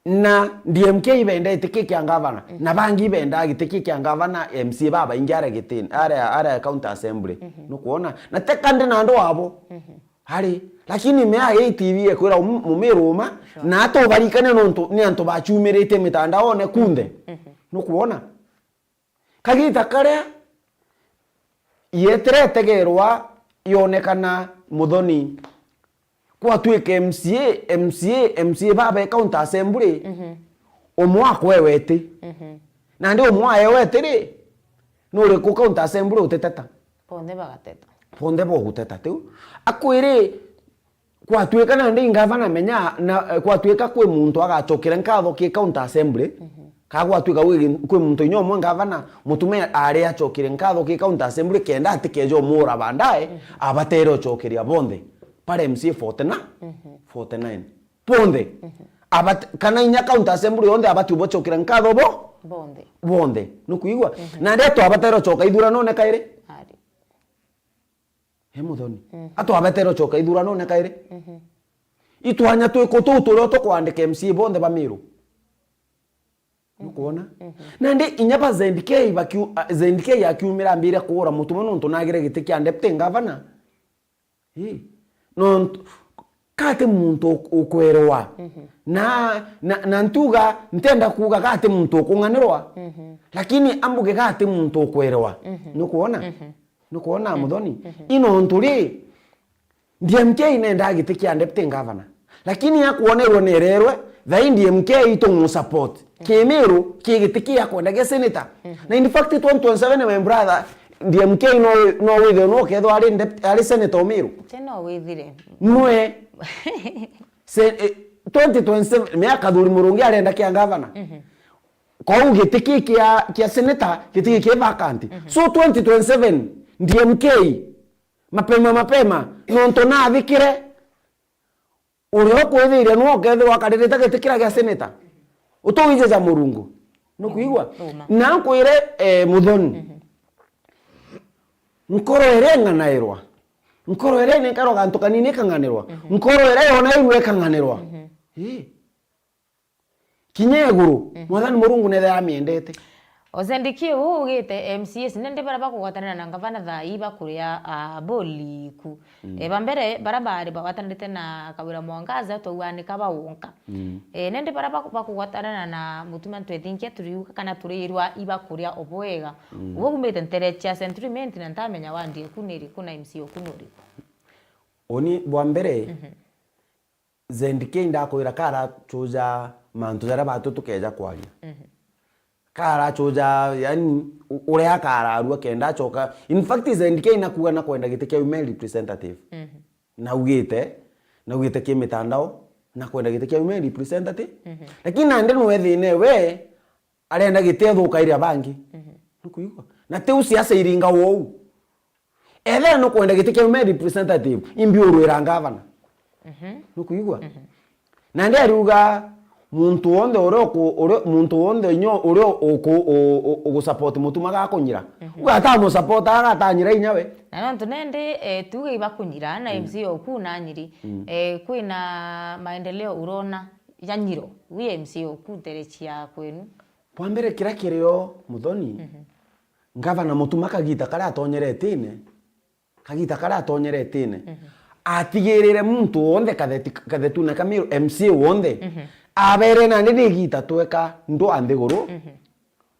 Na D M K ibenda giti kii kia governor, mhm, na bangi ibenda giti kii kia governor, M C A babaingi aria gitini, aria, aria county assembly. Mhm. Nukwona? Na teka ndi na andu abo. Mhm. Ari, lakini mea A T V ekwira um-, mumiru uma, sure, na atubarikane nontu ni antu baciumiritie mitandaone kunthe. Mhm. Nukwona? Kagita karia yetire itegerwa yonekana Muthoni kwatuika M C A, M C A, M C A babe county assembly, mhm, umwe akwewe iti. Mhm. Nandi umwe aewe iti ri, nuriku county assembly utiteta? Bonthe bagateta. Bonthe boguteta tiu. Akwiri, kwatuika nandi ngavana menya, na, eh, kwatuika kwi muntu agacokire nkatho ki county assembly, mhm, ka gwatuika gwi, kwi muntu inya umwe ngavana Mutuma ari acokire nkatho ki county assembly kenda atikeje umura baadaye, mhm, abatere ucokeria bonthe. Pare M C A forty na, mhm, forty-nine. Bonthe. Mhm. Abat-, kana inya county assembly yonthe abati ubacokira nkatho bo? Bonthe. Bonthe. Nukwigua? Mhm. Na ndio twabatera ucoka ithuranone kairi? Ari. He Muthoni. Mhm. Atwabetere ucoka ithuranone kairi? Mhm. Itwanya twiku tuu turia tukwandika M C A bonthe ba Miru? Nukwona? Mhm. Nandi inya ba Z K bakiu-, a, Z K akiumira ambire kuura Mutuma nontu nagire giti kia deputy governor. Ii. Nontu, kati muntu uk-, ukwerwa. Mhm. Na, na, na ntuga, ntenda kuuga kati muntu ukung'anirwa. Mhm. Lakini ambuge kati muntu ukwerwa. Mhm. Nukwona? Mhm. Nukwona, mhm, Muthoni? Mhm. I nontu ri, D M K nendaa giti kia deputy governor. Lakini akwonerwe nererwe, thaai D M K itumusupport. Mhm. Kimiru, ki giti kia kwenda gia senator. Mhm. Na in fact, twenty twenty-seven, my brother, D M K no, no withirwe no kethwa ari dep-, ari senator o Miru. Ti no withire. Nwe. Se-, eh, twenty twenty-seven, miaka Kathuri Murungi arenda kia governor. Mhm. Kwou giti ki kia, kia senator, giti ki ki vacant. Mhm. So twenty twenty-seven, D M K, mapema mapema, nontu nathikire, uria ukwithiria nwe ukethirwa akaririte giti kiria gia senator. Utuwije ja Murungu. Nukwigua? Uma. Na nkwire, eh, Muthoni. Mhm. Nkoro iria ing'anairwa. Nkoro iria inekerwa gantu kanini ikang'anirwa. Mhm. Nkoro iria yonairwe ikang'anirwa. Mhm. Ii. Kinya iguru, mhm, Mwathani Murungu nethira amiendete. Ozendiki uu ugite M C As nende baria bakugwatanira na ngavana thaa ii bakuria, ah, boli iku. Mm. E, ba mbere, baria baari bagwatanirite na Kawira Mwangaza, twauga ni kaba wonka. Mm. E, nende baria baku-, bakugwatanana na Mutuma Ntwethinkia turiuga kana turiirwa ibakuria o bwega. Mm. Uguo kumite ntere cia Century Mint na ntamenya wandi eku ni iriku na M C A oku ni uriku. Uni bwa mbere, mhm, Z K ndakwira karachuja mantu jaria batu tukeja kwaria. Mhm. Karachuja, yani, u-, uria akararua kenda acoka. In fact, Z K nakuga nakwenda giti kia women representative. Mhm. Naugite, naugite ki mitandao, nakwenda giti kia women representative. Mhm. Lakini nandi nwe thina we, arenda giti athukaire abangi. Mhm. Nukwigua? Na tiu siasa iringa wou. Ethira nukwenda giti kia women representative, imbi urwira ngavana. Mhm. Nukwigua? Mhm. Nandi ariuga muntu wonthe uria uku-, uria, muntu wonthe inyo uria uku-, u-, u-, ugusupport Mutuma gakunyira. Mhm. Ugatamusupport agatanyira inya we. Na nontu nende, eh, tuge ibakunyira na, mm, M C A oku na Nyiri, mm, eh, kwina maendeleo urona ya Nyiro, wi M C A oku ntere cia kwenu? Bwa mbere kiria kirio, Muthoni, mhm, Ngavana Mutuma kagita karia atonyere itine, kagita karia atonyere itine, atigirire muntu wonthe katheti-, kathetune ka Meru, M C A wonthe, abere, nandi ni igita tweka ndwa nthiguru.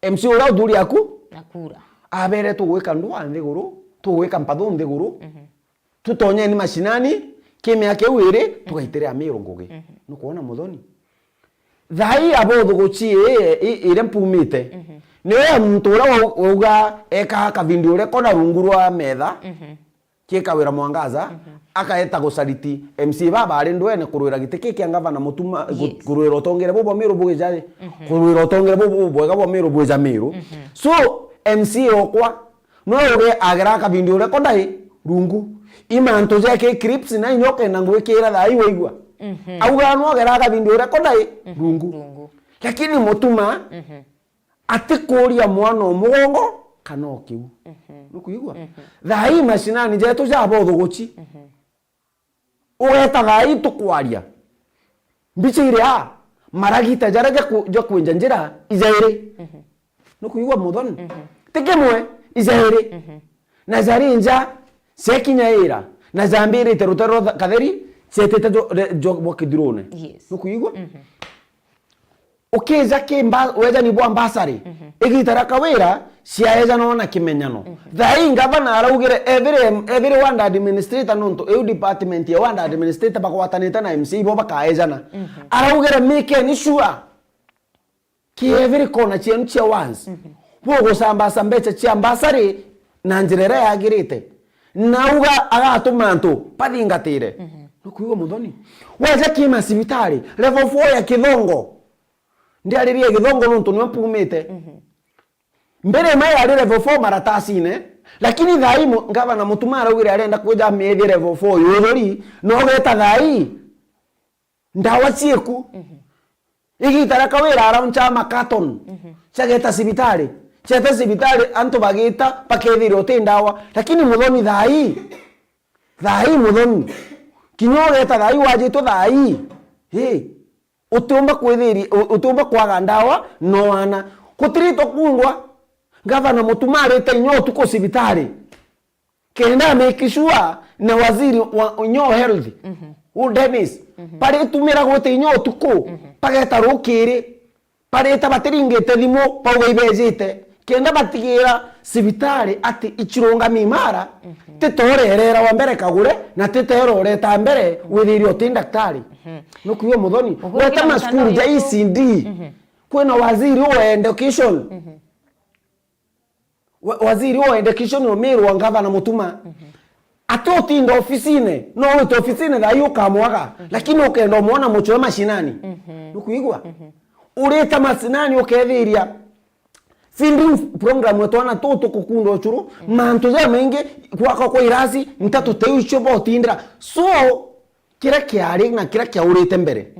M C A uria uthuri aku Akura. abere, tugwika ndwa nthiguru, tugwika mpathu nthiguru, tutonyeni mashinani, kimea kiu iri, tugaitire Amiru ngugi. Nukwona, Muthoni? Thaa ii abothuguchi ii, i-, iria mpumite, niwe muntu uria wau-, wauga eka kavindio uria kona rungu rwa metha, kikawira Mwangaza, akaeta gucariti M C A baba ari ndwene kurwira giti ki kia ngavana Mutuma, gu-, Yes. kurwira utongere bubu bwa Miru bwija ri, kurwira utongere bubu bwega bwa Miru bwija Miru. So, M C A okwa, no uge agera kavindio uria ko ndai rungu. I mantu ja ki clips na inya ukenda ngwikira thaa ii waigua. Auga no agera kavindio uria ko ndai rungu. Rungu. Lakini Mutuma atikuria mwana o mugongo kana o kiu. Nukwigua? Thaa ii mashinani jetu ja bothuguchi. Ugeta thaa ii tukwaria. Mbicha iria, maragita jaria ja ku-, ja kwinja njira ijairi. Nukwigua, Muthoni? Ti kimwe, ijairi. Na jari nja, ciakinya ira, na jambirite rutere rwa Katheri, cietite jo-, re-, jo-, bwa Kithirune. Yes. Nukwigua? Ukija ki mba-, wejani bwa mbasari, igita ria Kawira, ciaejanwa na kimenyano. Thaa ii ngavana araugire every, every ward administrator, nontu iu department ya ward administrator bagwatanite na M C A ibo bakaejana. Araugire, "Make ni sure ki every corner cienu cia wards, bugusambasa mbeca cia mbasari na njira iria yagirite." Na auga agatuma antu bathingatire. Nukwigua, Muthoni? Waja ki macibitari, level four ya Kithongo. Ndiaririe Githongo nontu niwe mpumite. Mbere ma yari level four maratasine, lakini thaa ii mu-, ngavana Mutuma araugire arenda kwija amethie level four yuthuri, na ugeta thaa ii ndawa cieku. Igita ria Kawira arauncha ma carton, ciageta cibitari. Cieta cibitari, antu bagita, bakethira uti ndawa. Lakini, Muthoni, thaa ii, thaa ii, Muthoni, kinya ugeta thaa ii, wajitwe thaa ii, ii, utiumba kwithiri-, u-, utiumba kwaga ndawa, no ana. Gutiritwa kungwa, ngavana Mutuma arite inya utuku cibitari, kenda make sure na waziri wa, inya health, u Dennis, baritumira gwita inya utuku, bageta rukiri. Barita batiringite thimu, bauga ibejite, kenda batigira cibitari ati icirungami imara, titoreerera wa mbere kagure, na titeroreta mbere withire uti ndaktari. Nukwigua, Muthoni? Weta macukuru ja E C D, kwina waziri wa education. Wa-, waziri wa education umirwa ngavana Mutuma. Ati utinda ofisine, no wite ofisine thaa ii ukamwaga, lakini ukenda umwona mucwe mashinani. Nukwigua? Urita mashinani ukethiria feeding program ya twana tutu kukunda ucuru, mantu jamaingi, gwakwa kwa irasi, ntatu teu icio botindira. So, kiria kiari na kiria kiaurite mbere.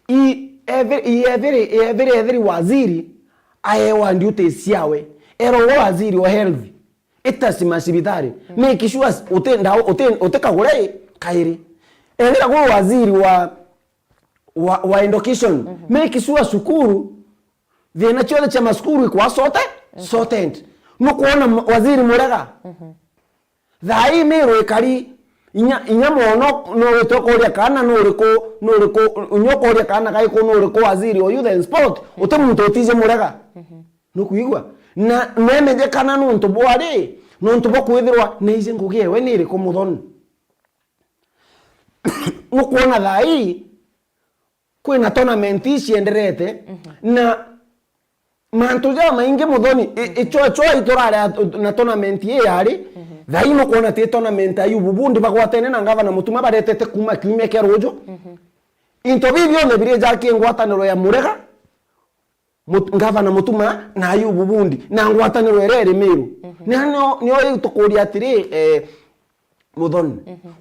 I every, i every, i every, every waziri aewa duties ciawe. Erogwa waziri wa health, ita ci macibitari. Make sure uti ndawa, uti, uti kagure kairi. Ethira gwi waziri wa, wa, wa education, make sure cukuru, thina ciothe cia macukuru ikwa sorted, sorted. Nukwona m-, waziri Murega? Thaa ii Miru ikari, inya, inya mwono, no wite ukoria kana nuriku, nuriku, inya ukoria kana gaiku nuriku waziri o youth and sport, uti muntu utije Murega. Nukwigua? Na nemenyekana nuntu bwari, nuntu bwa kwithirwa neije ngugi ewe ni iriku, Muthoni? Nukwona thaa ii, kwina tournament icienderete, na mantu jamaingi, Muthoni, i-, ichwa, ichwa iturari at-, na tournament ii yari, thaa ii nukwona ti tournament, Ayubu Bundi bagwatene na ngavana Mutuma baretete kuma kiumia kia ruju. Into biu bionthe biri jaki ngwataniro ya Murega, Mut-, ngavana Mutuma na Ayubu Bundi, na ngwataniro iria iri Miru. Nio, nio, nio riu tukuria atiri, eh, Muthoni.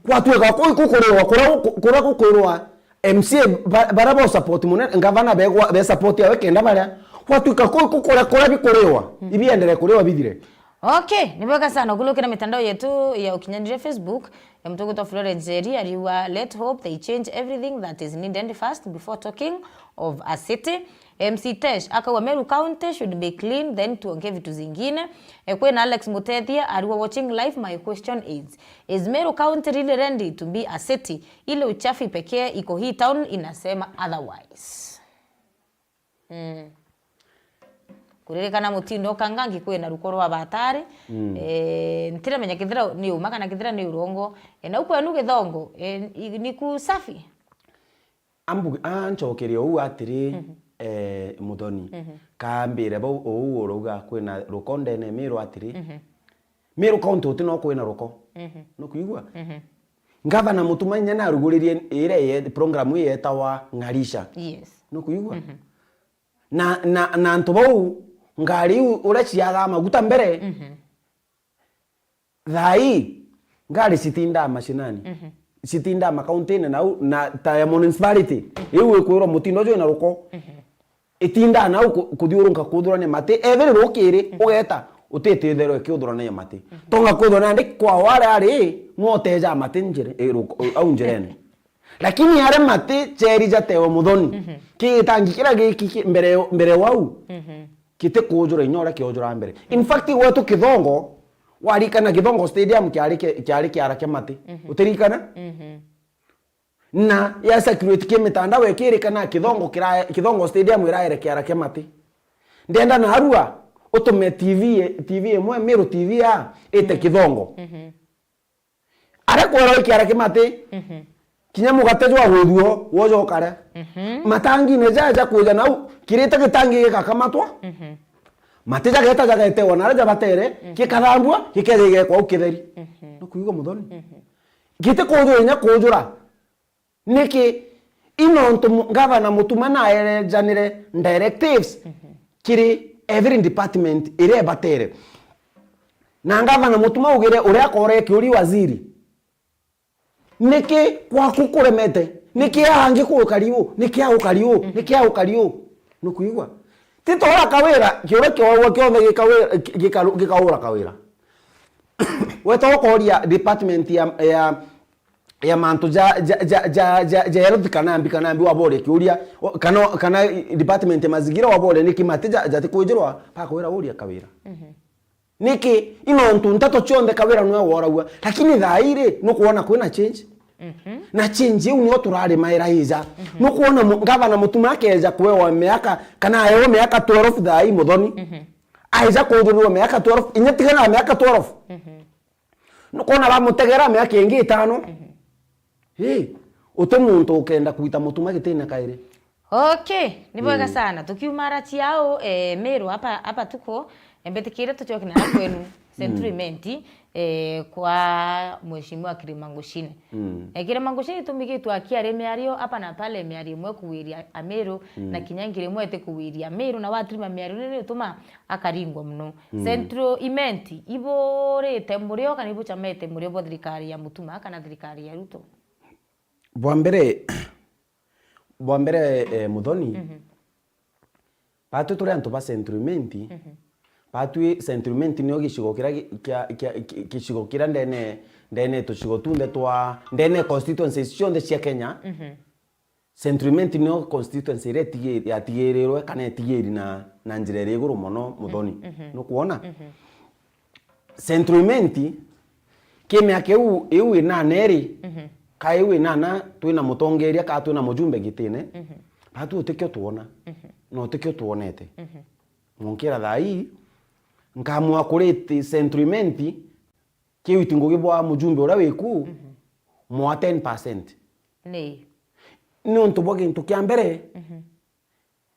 Gwatuika kuu iku kuriwa, kuria guku-, kuria gukwirwa M C A ba-, baria bo support munene, ngavana begwa-, be support yawe kenda baria. Gwatuika kuu iku kuria, kuria bikuriwa, ibiendere kuriwa bithire. Okay, ni bwega sana ukulukira mitandao yetu ya ukinyaniria Facebook. E, mtu ugwitwa Florence Njeri ariuga, "Let hope they change everything that is needed first before talking of a city." M C Tesh akauga, "Meru County should be clean, then tuongee vitu zingine." E, kwina Alex Mutethia ariuga, "Watching live, my question is, is Meru County really ready to be a city? Ile uchafu pekee iko hii town inasema otherwise." Mm. Kuririkana mutindo kangangi kwina ruko rwa batari. Mm. Eh, ntiramenya kethira ni uma kana kethira ni urongo. Eh, na ukwenu Githongo, eh, i-, ni kusafi? Ambu-, ancokerie uu atiri, Mhm. eh, Muthoni. Mhm. Kambire bau uu urauga kwina ruko ndene Miru atiri. Mhm. Miru County uti no kwina ruko. Mhm. Nukwigua? Mhm. Ngavana Mutuma inya naruguririe ira ye-, program ii yetawa Ng'arisha. Yes. Nukwigua? Mhm. Na, na, na antu bau, ngari iu uria ciagaa maguta mbere, Mhm. thaa ii, ngari citindaa mashinani. Mhm. Citindaa makauntine nau, na ta ya municipality, Mhm. iu ikwirwa mutindo uju ina ruko. Mhm. Itindaa nau ku-, kuthiurunka kuthurania mati, ethiri rukiri, Mhm. ugeta, utititherwe ikiuthurania mati. Mhm. Tonga kwithwa nandi kwa ware ari, nwoteja mati njire, i, ruko-, au njirene. Lakini aria mati cheri jatewe Muthoni, Mhm. kigitangi kiria giki ki-, mbere, mbere wau, Mhm. gitikuujura inya uria kiojura mbere. In fact, gwetu Kithongo, warikana Kithongo Stadium kiari ki-, kiari kiara kia mati. Mhm. Utirikana? Mhm. Na ya circulate ki mitandao ikirikana Kithongo kira-, Kithongo Stadium iraere kiara kia mati. Ndenda narua utume T V, T V imwe, Miru T V ya, ite Mhm. Kithongo. Mhm. Aria kwera ikiara kia mati, Mhm. kinya mugate jwa guthuo, woja ukare. Mhm. Matangine jaja kuja nau, kirite gitangi gikakamatwa. Mhm. Mati jageta jagaetewa na aria jabatere, Mhm. gikathambua, gikeja gigekwa au kitheri. Mhm. Nukwigua Muthoni? Mhm. Giti kujura inya kujura. Niki? I nontu mu-, ngavana Mutuma naerejanire directives Mhm. kiri every department iria ibatere. Na ngavana Mutuma augire uria akore kiuri waziri, "Niki kwaku kuremete? Niki angi kukari u? Niki aukari u? Mhm. Niki aukari u?" Nukwigua? Ti tora Kawira, kiuria kioragwa kionthe gikawi-, gikaru-, gikaura Kawira. Weta ukoria department ya, ya, ya mantu ja, ja, ja, ja, ja, ja health kana mbi, kana mbi waboria kiuria, o, kana, kana department ya mazingira waboria niki mati ja, jati kwijirwa, bakwira uria Kawira. Mhm. Niki? I nontu nteto cionthe Kawira nwe woragua. Lakini thaa ii ri, nukwona kwina change? Mhm. Na change iu nio turarimaira ija. Mhm. Nukwona mu-, ngavana Mutuma akeja kwewa miaka, kana aewa miaka twelve thaa ii Muthoni. Mhm. Aija kuthurirwa miaka twelve, inya tigana na miaka twelve. Mhm. Nukwona bamutegera miaka ingi itano. Mhm. Ii, uti muntu ukenda kwita Mutuma gitine kairi. Okay, ni bwega Mm. sana. Tukiumara ciao, eh, Meru hapa, hapa tuko, eh, mbetikire tucoke na kwenu, Central Mm. Imenti, eh, kwa Mheshimiwa Kirima Ngushine. Mm. Eh, Kirima Ngushine tumigitwe akiaria miario hapa na pale, miario imwe kuwiria Ameru, Mm. na kinya ngiri imwe iti kuwiria Ameru, na watirima miario nini utuma akaringwa muno. Mm. Central Imenti, iburite murio kana ibucamete murio bwa thirikari ya Mutuma kana thirikari ya Ruto? Bwa mbere, bwa mbere, eh, Muthoni, Mhm. batwi turi antu ba Central Imenti, Mhm. batwi Central Imenti nio gicigo kiria gi-, kia, kia, ki-, gicigo kiria ndene, ndene tucigo tunthe twa, ndene constituencies cionthe cia Kenya. Mhm. Central Imenti nio constituency iria itigi-, yatigirirwe kana itigiri na, na njira iri iguru mono Muthoni. Mhm, mhm. Nukwona? Mhm. Central Imenti, ki miaka iu, iu inana iri, Mhm. ka iu inana, twina mutongeria, ka twina mujumbe gitine, Mhm. batu utikio twona, Mhm. na utikio twonete. Mhm. Mwonkira thaa ii, nkamua kuriti Central Imenti, kiwiti ngugi bwa mujumbe uria wiku, Mhm. mwa ten percent. Ni? Niuntu bwa gintu kia mbere, Mhm.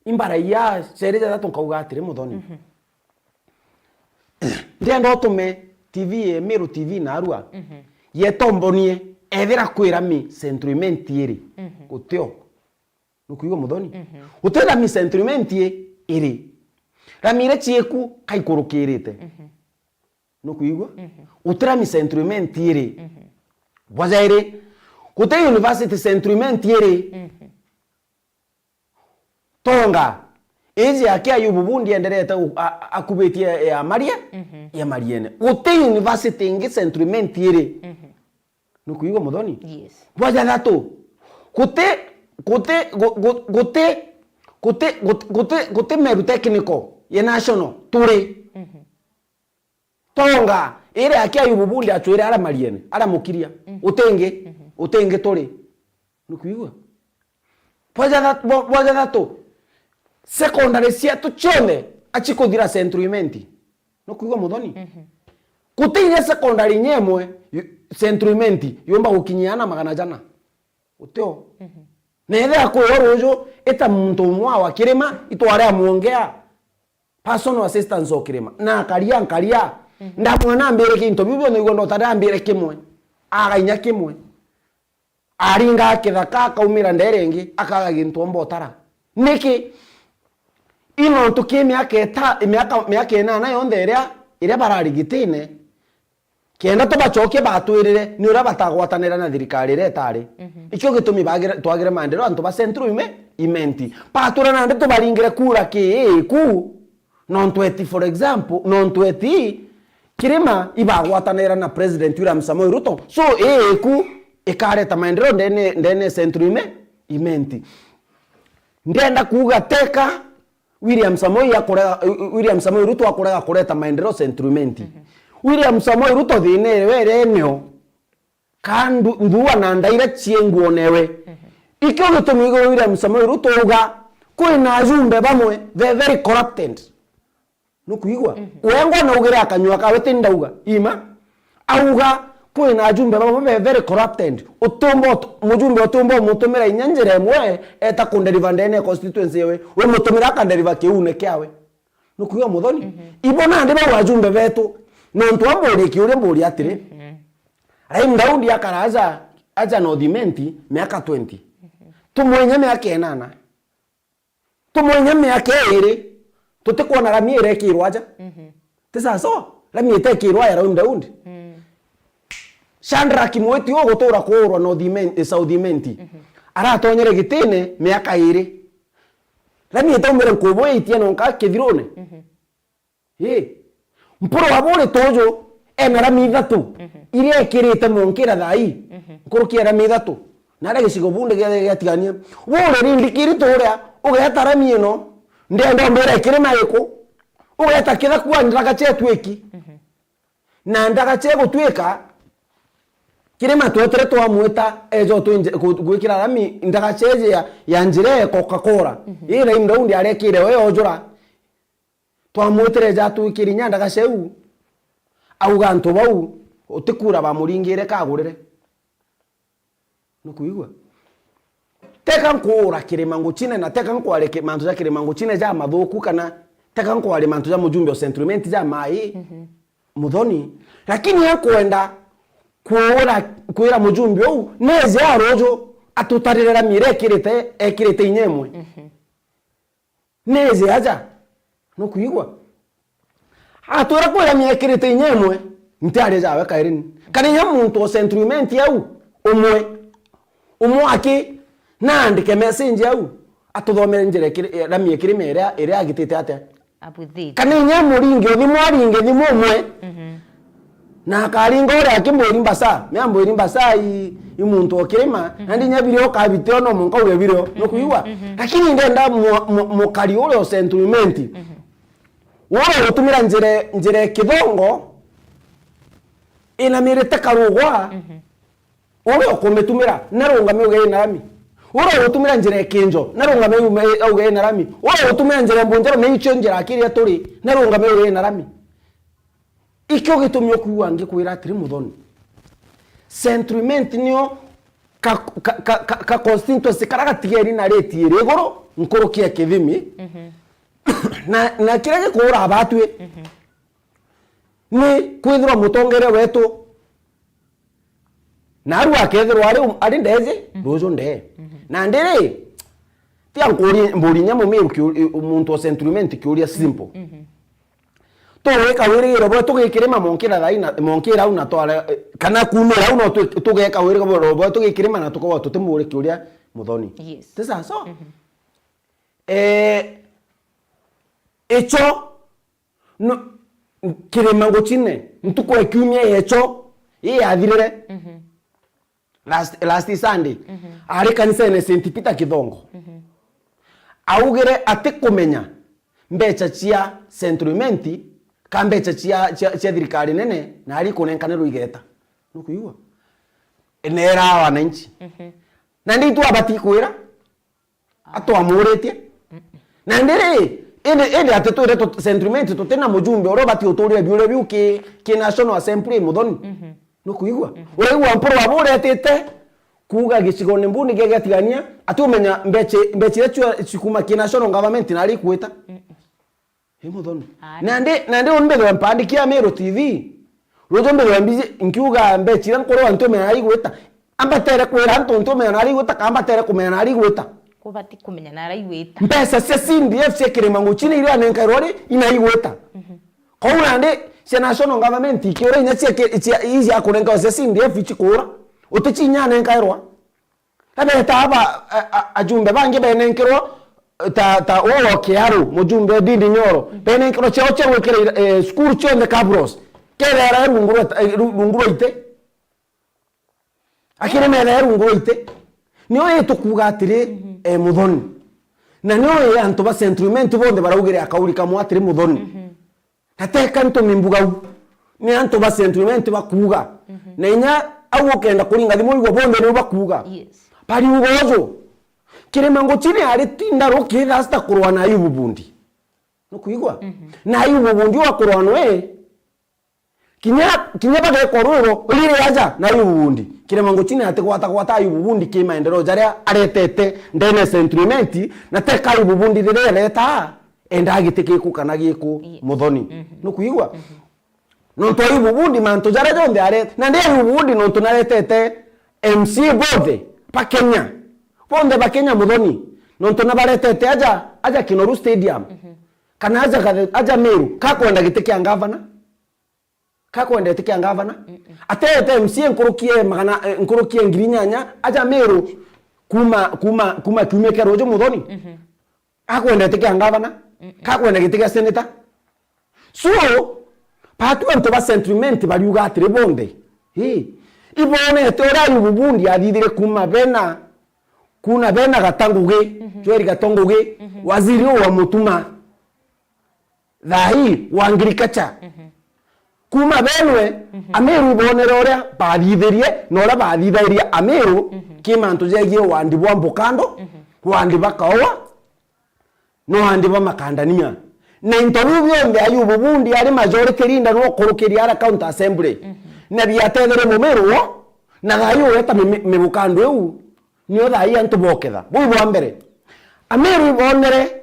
imbara iya ceri jathatu nkauga atiri, Muthoni. Mhm. Ndienda utume T V, Meru T V narua, Mhm. yetombonie, ethira kwi rami Central Imenti iri, Mhm. gutio. Nukwigua, Muthoni? Mhm. Guti rami Central Imenti i-, iri. Rami iria cieku kaikurukirite. Mhm. Nukwigua? Mhm. Guti rami Central Imenti iri. Mhm. Bwa jairi, guti university Central Imenti iri. Mhm. Tonga, Age yake Ayubu Bundi enderete u-, a-, a-, akubitie ya Maria, Mhm. ya Mariene. Guti university ingi Central Imenti iri. Mhm. Nukuigua, Muthoni? Yes. Bwa jathatu. Guti, guti, gu-, gu-, guti, guti, guti, guti, guti Meru Technical ya National turi. Mhm. Tonga, iri yake Ayubu Bundi acwire ara Mariene, ara Mukiria. Mhm. Utingi, Mhm. utingi turi. Nukuigua? Bwa jatha-, bwa, bwa jathatu, secondary cietu cionthe acikuthira Central Imenti. Nukuigua, Muthoni? Mhm. Guti inya secondary inya imwe yu-, Central Imenti yumba gukinyia ana magana jana. Utio. Mhm. Na ethira kwi o ruju, ita muntu umwe wa Kirima, itware amwongea. Personal assistance o Kirima. Na akaria, nkaria. Mhm. Ndamwona ambire kintu biu bionthe igua ndota ndambire kimwe. Aga inya kimwe. Aringa kithaka, akaumira ndere ingi, akaga gintu omba utara. Niki? I nontu ki miaka ita-, miaka, miaka inana yonthe iria, iria barari gitine, kenda tubacokie batwirire ni uria batagwatanira na thirikari iria itari. Mhm. Ikio gitumi bagire, twagire maendeleo antu ba Central Ime-, Imenti. Batwira nandi tubaringire kura ki iku, nontu eti, for example, nontu eti Kirima ibagwatanira na President William Samoei Ruto. So, iku ikareta maendeleo ndene, ndene Central Ime-, Imenti. Ndenda kuuga teka William Samoei akurega, William Samoei Ruto akurega kureta maendeleo Central Imenti. Mhm. William Samoei Ruto thina iwe iri eneo, ka ndu-, nthua na ndaira cienguonewe. Mhm. Ikio gitumi igwe William Samoei Ruto uga, kwina ajumbe bamwe, they're very corrupted. Nukuigua? Mhm. Wengwa naugire akanyua kawe ti ndauga. Ima. Auga, kwina ajumbe bamwe be very corrupted. Utumba ut-, mujumbe utumba umutumira inya njira imwe, eta kunderiva ndene ya constituency yewe. We mutumira akanderiva kiune kiawe. Nukuigua, Muthoni? Mhm. Ibo nandi bau ajumbe betu. Nontu amburie kiuria mburia atiri, Mhm. Raim Daudi akara aja, aja North Imenti miaka twenty. Mhm. Tumwenye miaka inana. Tumwenye miaka iiri, tutikwona rami irekirwa aja. Mhm. Ti sawa sawa? Rami itekirwa ya Raim Daudi. Mm. Shadrack Mwiti ugutura kuurwa North Imen-, eh, South Imenti. Mhm. Aratonyere gitine miaka iiri. Rami itaumire nkubu itia nonka kithirune. Mhm. Ii. Mpuru wa Buri tuju ena rami ithatu, Mhm. iria ekirite monkira thaa ii, Mhm. nkuruki ya rami ithatu. Na aria gicigo bunde gia, giatigania. Buri rindikiri turia, ugeta rami ino, ndenda umbire kirima iku, ugeta kithaku wa ndaka cietu iki. Mhm. Na ndaka cia gutwika, kirima twetire twamwita, ejo twinje-, ku-, gwikira rami, ndaka cieje ya, ya njira ya Coca-Cola. Mhm. Ii Raim Daudi arekire we ojura. Twamwitire ja twikiri inya ndaka ciu, auga antu bau, utikura bamuringire kagurire. Nukuigua? Teka nkuura kirima ngucine na teka nkware ki-, mantu ja kirima ngucine ja mathuku kana teka nkware mantu ja mujumbe o sentiment ja mai, Mhm. Muthoni. Lakini nkwenda kuura, kwira mujumbe uu, neje aruju atutarire rami iria ekirite, ekirite inya imwe. Mhm. Neje aja. Nukuigua? Atwira kwi rami ekirite inya imwe, ntiari jawe kairini. Kana inya muntu o sentiment au, umwe. Umwe aki, naandike message au, atuthomere njira ekiri-, rami ekirima iria, iria agitite atia. Abuthite. Kana inya muringe thimu, aringe thimu umwe. Mhm. Na akaringa uria akimbwiri mbasa, me ambwiri mbasa i, i muntu o kirima, Mhm. na ndinya birio ukabitio no munka uge birio, Mhm, nukuigua? Mhm. Lakini ndenda mu-, mu-, mukari uria o sentiment. Mhm. Uria ugutumira njira, njira ya kithongo, inamirite karugwa, Mhm. uria ukumitumira, narungame uge ina rami. Uria ugutumira njira ya kinjo, narungame ume-, uge ina rami. Uria ugutumira njira ya mbunjaro, na icio njira akiria turi, narungame uge ina rami. Ikio gitumi ukwigua ngikwira atiri, Muthoni, sentiment nio ka, ka, ka, ka, ka constituency karia gatigeri na rate iri iguru nkuruki ya Kithimi. Mhm. Na, na kiria gikuura abatwi Mhm. ni kwithirwa mutongeria wetu naru akethirwa ari, ari ndeje, Mhm. ruju ndee. Mhm. Na ndiri, tia nkuri, mburi nya mumiru kiu-, muntu o sentiment kiuria simple. Mhm. Tugika wirigiro bwe tugikirima monkira thaina, monkira au na tware, eh, kana kumira au no tu-, tugeka wirigiro bwe tugikirima na tukoba tutimuri kiuria Muthoni. Yes. Ti sawa so? Mhm. Eh, Icho, no, Kirima Nguchine, ntuku ya kiumia yecho, ii yathirire. Mhm. Last, last Sunday, mhm, ari kanisene Saint Peter Kithongo. Mhm. Augire atikumenya mbecha cia Central Imenti ka mbecha cia, cia, cia thirikari nene na ari kunenkanirwa igeta. Nukuigua? Neera wananchi. Mhm. Na ndi tu abati kwira. Atwamuritie. Na ndiri, indi, indi ati twire tu-, Central Imenti tutina mujumbe uria ubati uturire biuria biu ki, ki National Assembly, Muthoni. Mhm. Nukuigua? Mhm. Uraigua Mpuru aba uretite kuuga gicigone mbuni gia Gatigania, ati umenya mbeche, mbeche iria cio cikuma ki National Government na ari igwita. Mm-mm. Ii Muthoni. Aari. Nandi, nandi uni mbithirwa mpandiki Amiru T V. Ruuju mbithirwa mbiji, nkiuga mbecha iria nkurwa ntumenya nari igwita. Ambatere kwira antu ntumenya nari igwita, ka ambatere kumenya nari igwita. Kubati kumenya nari igwita. Mbecha cia C D F cia Kirima Nguchine iria anenkairwa ri, ina igwita. Mhm. Kou nandi cia national government ikiura inya cia ki-, cia, ii cia kunenkairwa cia C D F ichikura. Utichinya anenkairwa. Abeeta aba, a, a, ajumbe bangi benenkerwa, ta, ta uu wa Kiaru, mujumbe Ndindi Nyoro, benenkerwa ciao cia gwikira ira-, eh, cukuru cionthe cabros. Kethera rungu rwa, eh, ru-, rungu rwa ite. Akiri methera rungu rwa ite. Nio ii tukuuga atiri, mhm, eh, Muthoni. Na nio ii antu ba Central Imenti bonthe baraugire akauri kamwe atiri Muthoni. Mhm. Na teka ntumi mbugau, ni antu ba Central Imenti bakuuga. Mhm. Na inya au ukenda kuringa thimu, igua bonthe niu bakuuga. Yes. Bariuga uju, Kirima Nguchine ari tinda rukitha asta kurwa na Ayubu Bundi. Nukuigua? Mhm. Na Ayubu Bundi wa kurwa nwe, kinya, kinya bagekwa rwiro riri aja na Ayubu Bundi. Kirima Nguchine atigwata gwata Ayubu Bundi ki maendeleo jaria aretete ndene ya Central Imenti, na teka Ayubu Bundi riria areta, endaa giti giku kana giku, yes, Muthoni. Mhm. Nukuigua? Mhm. Nontu Ayubu Bundi mantu jaria jonthe are-, na ndi Ayubu Bundi nontu naretete M C A bonthe ba Kenya. Bonthe ba Kenya, Muthoni. Nontu nabaretete aja, aja Kinoru Stadium. Mhm. Kana aja Gathe-, aja Meru. Kakwenda giti kia ngavana. Kakwenda giti kia ngavana. Mm-mm. Atete M C A nkurukie magana, eh, nkurukie ngiri nyanya, aja Meru kuma, kuma, kuma kiumia kia ruuju, Muthoni. Mhm. Akwenda giti kia ngavana, mm-mm, kakwenda giti kia seneta. So, batu antu ba Central Imenti bariuga atiri bonthe, ii, ibonete uria Ayubu Bundi athithire kuma bena, kuna bena Gata Ngugi, mhm, Joel Gata Ngugi, mhm, waziri uu wa Mutuma, thaa ii wa agriculture. Mhm. Kuma benwe, mhm, Amiru ibonere uria bathithirie na uria bathithairie Amiru, mhm, ki mantu jegie wandi bwa mbukando, mhm, wandi ba kaua, no andi ba makandania. Na into biu bionthe Ayubu Bundi ari majority leader no kurukiria ara county assembly. Mhm. Na biatetherie Mumiru wo, na thaa ii ugeta mi-, mi-, mibukando iu, nio thaa ii antu boketha. Buu bwa mbere. Amiru ibonere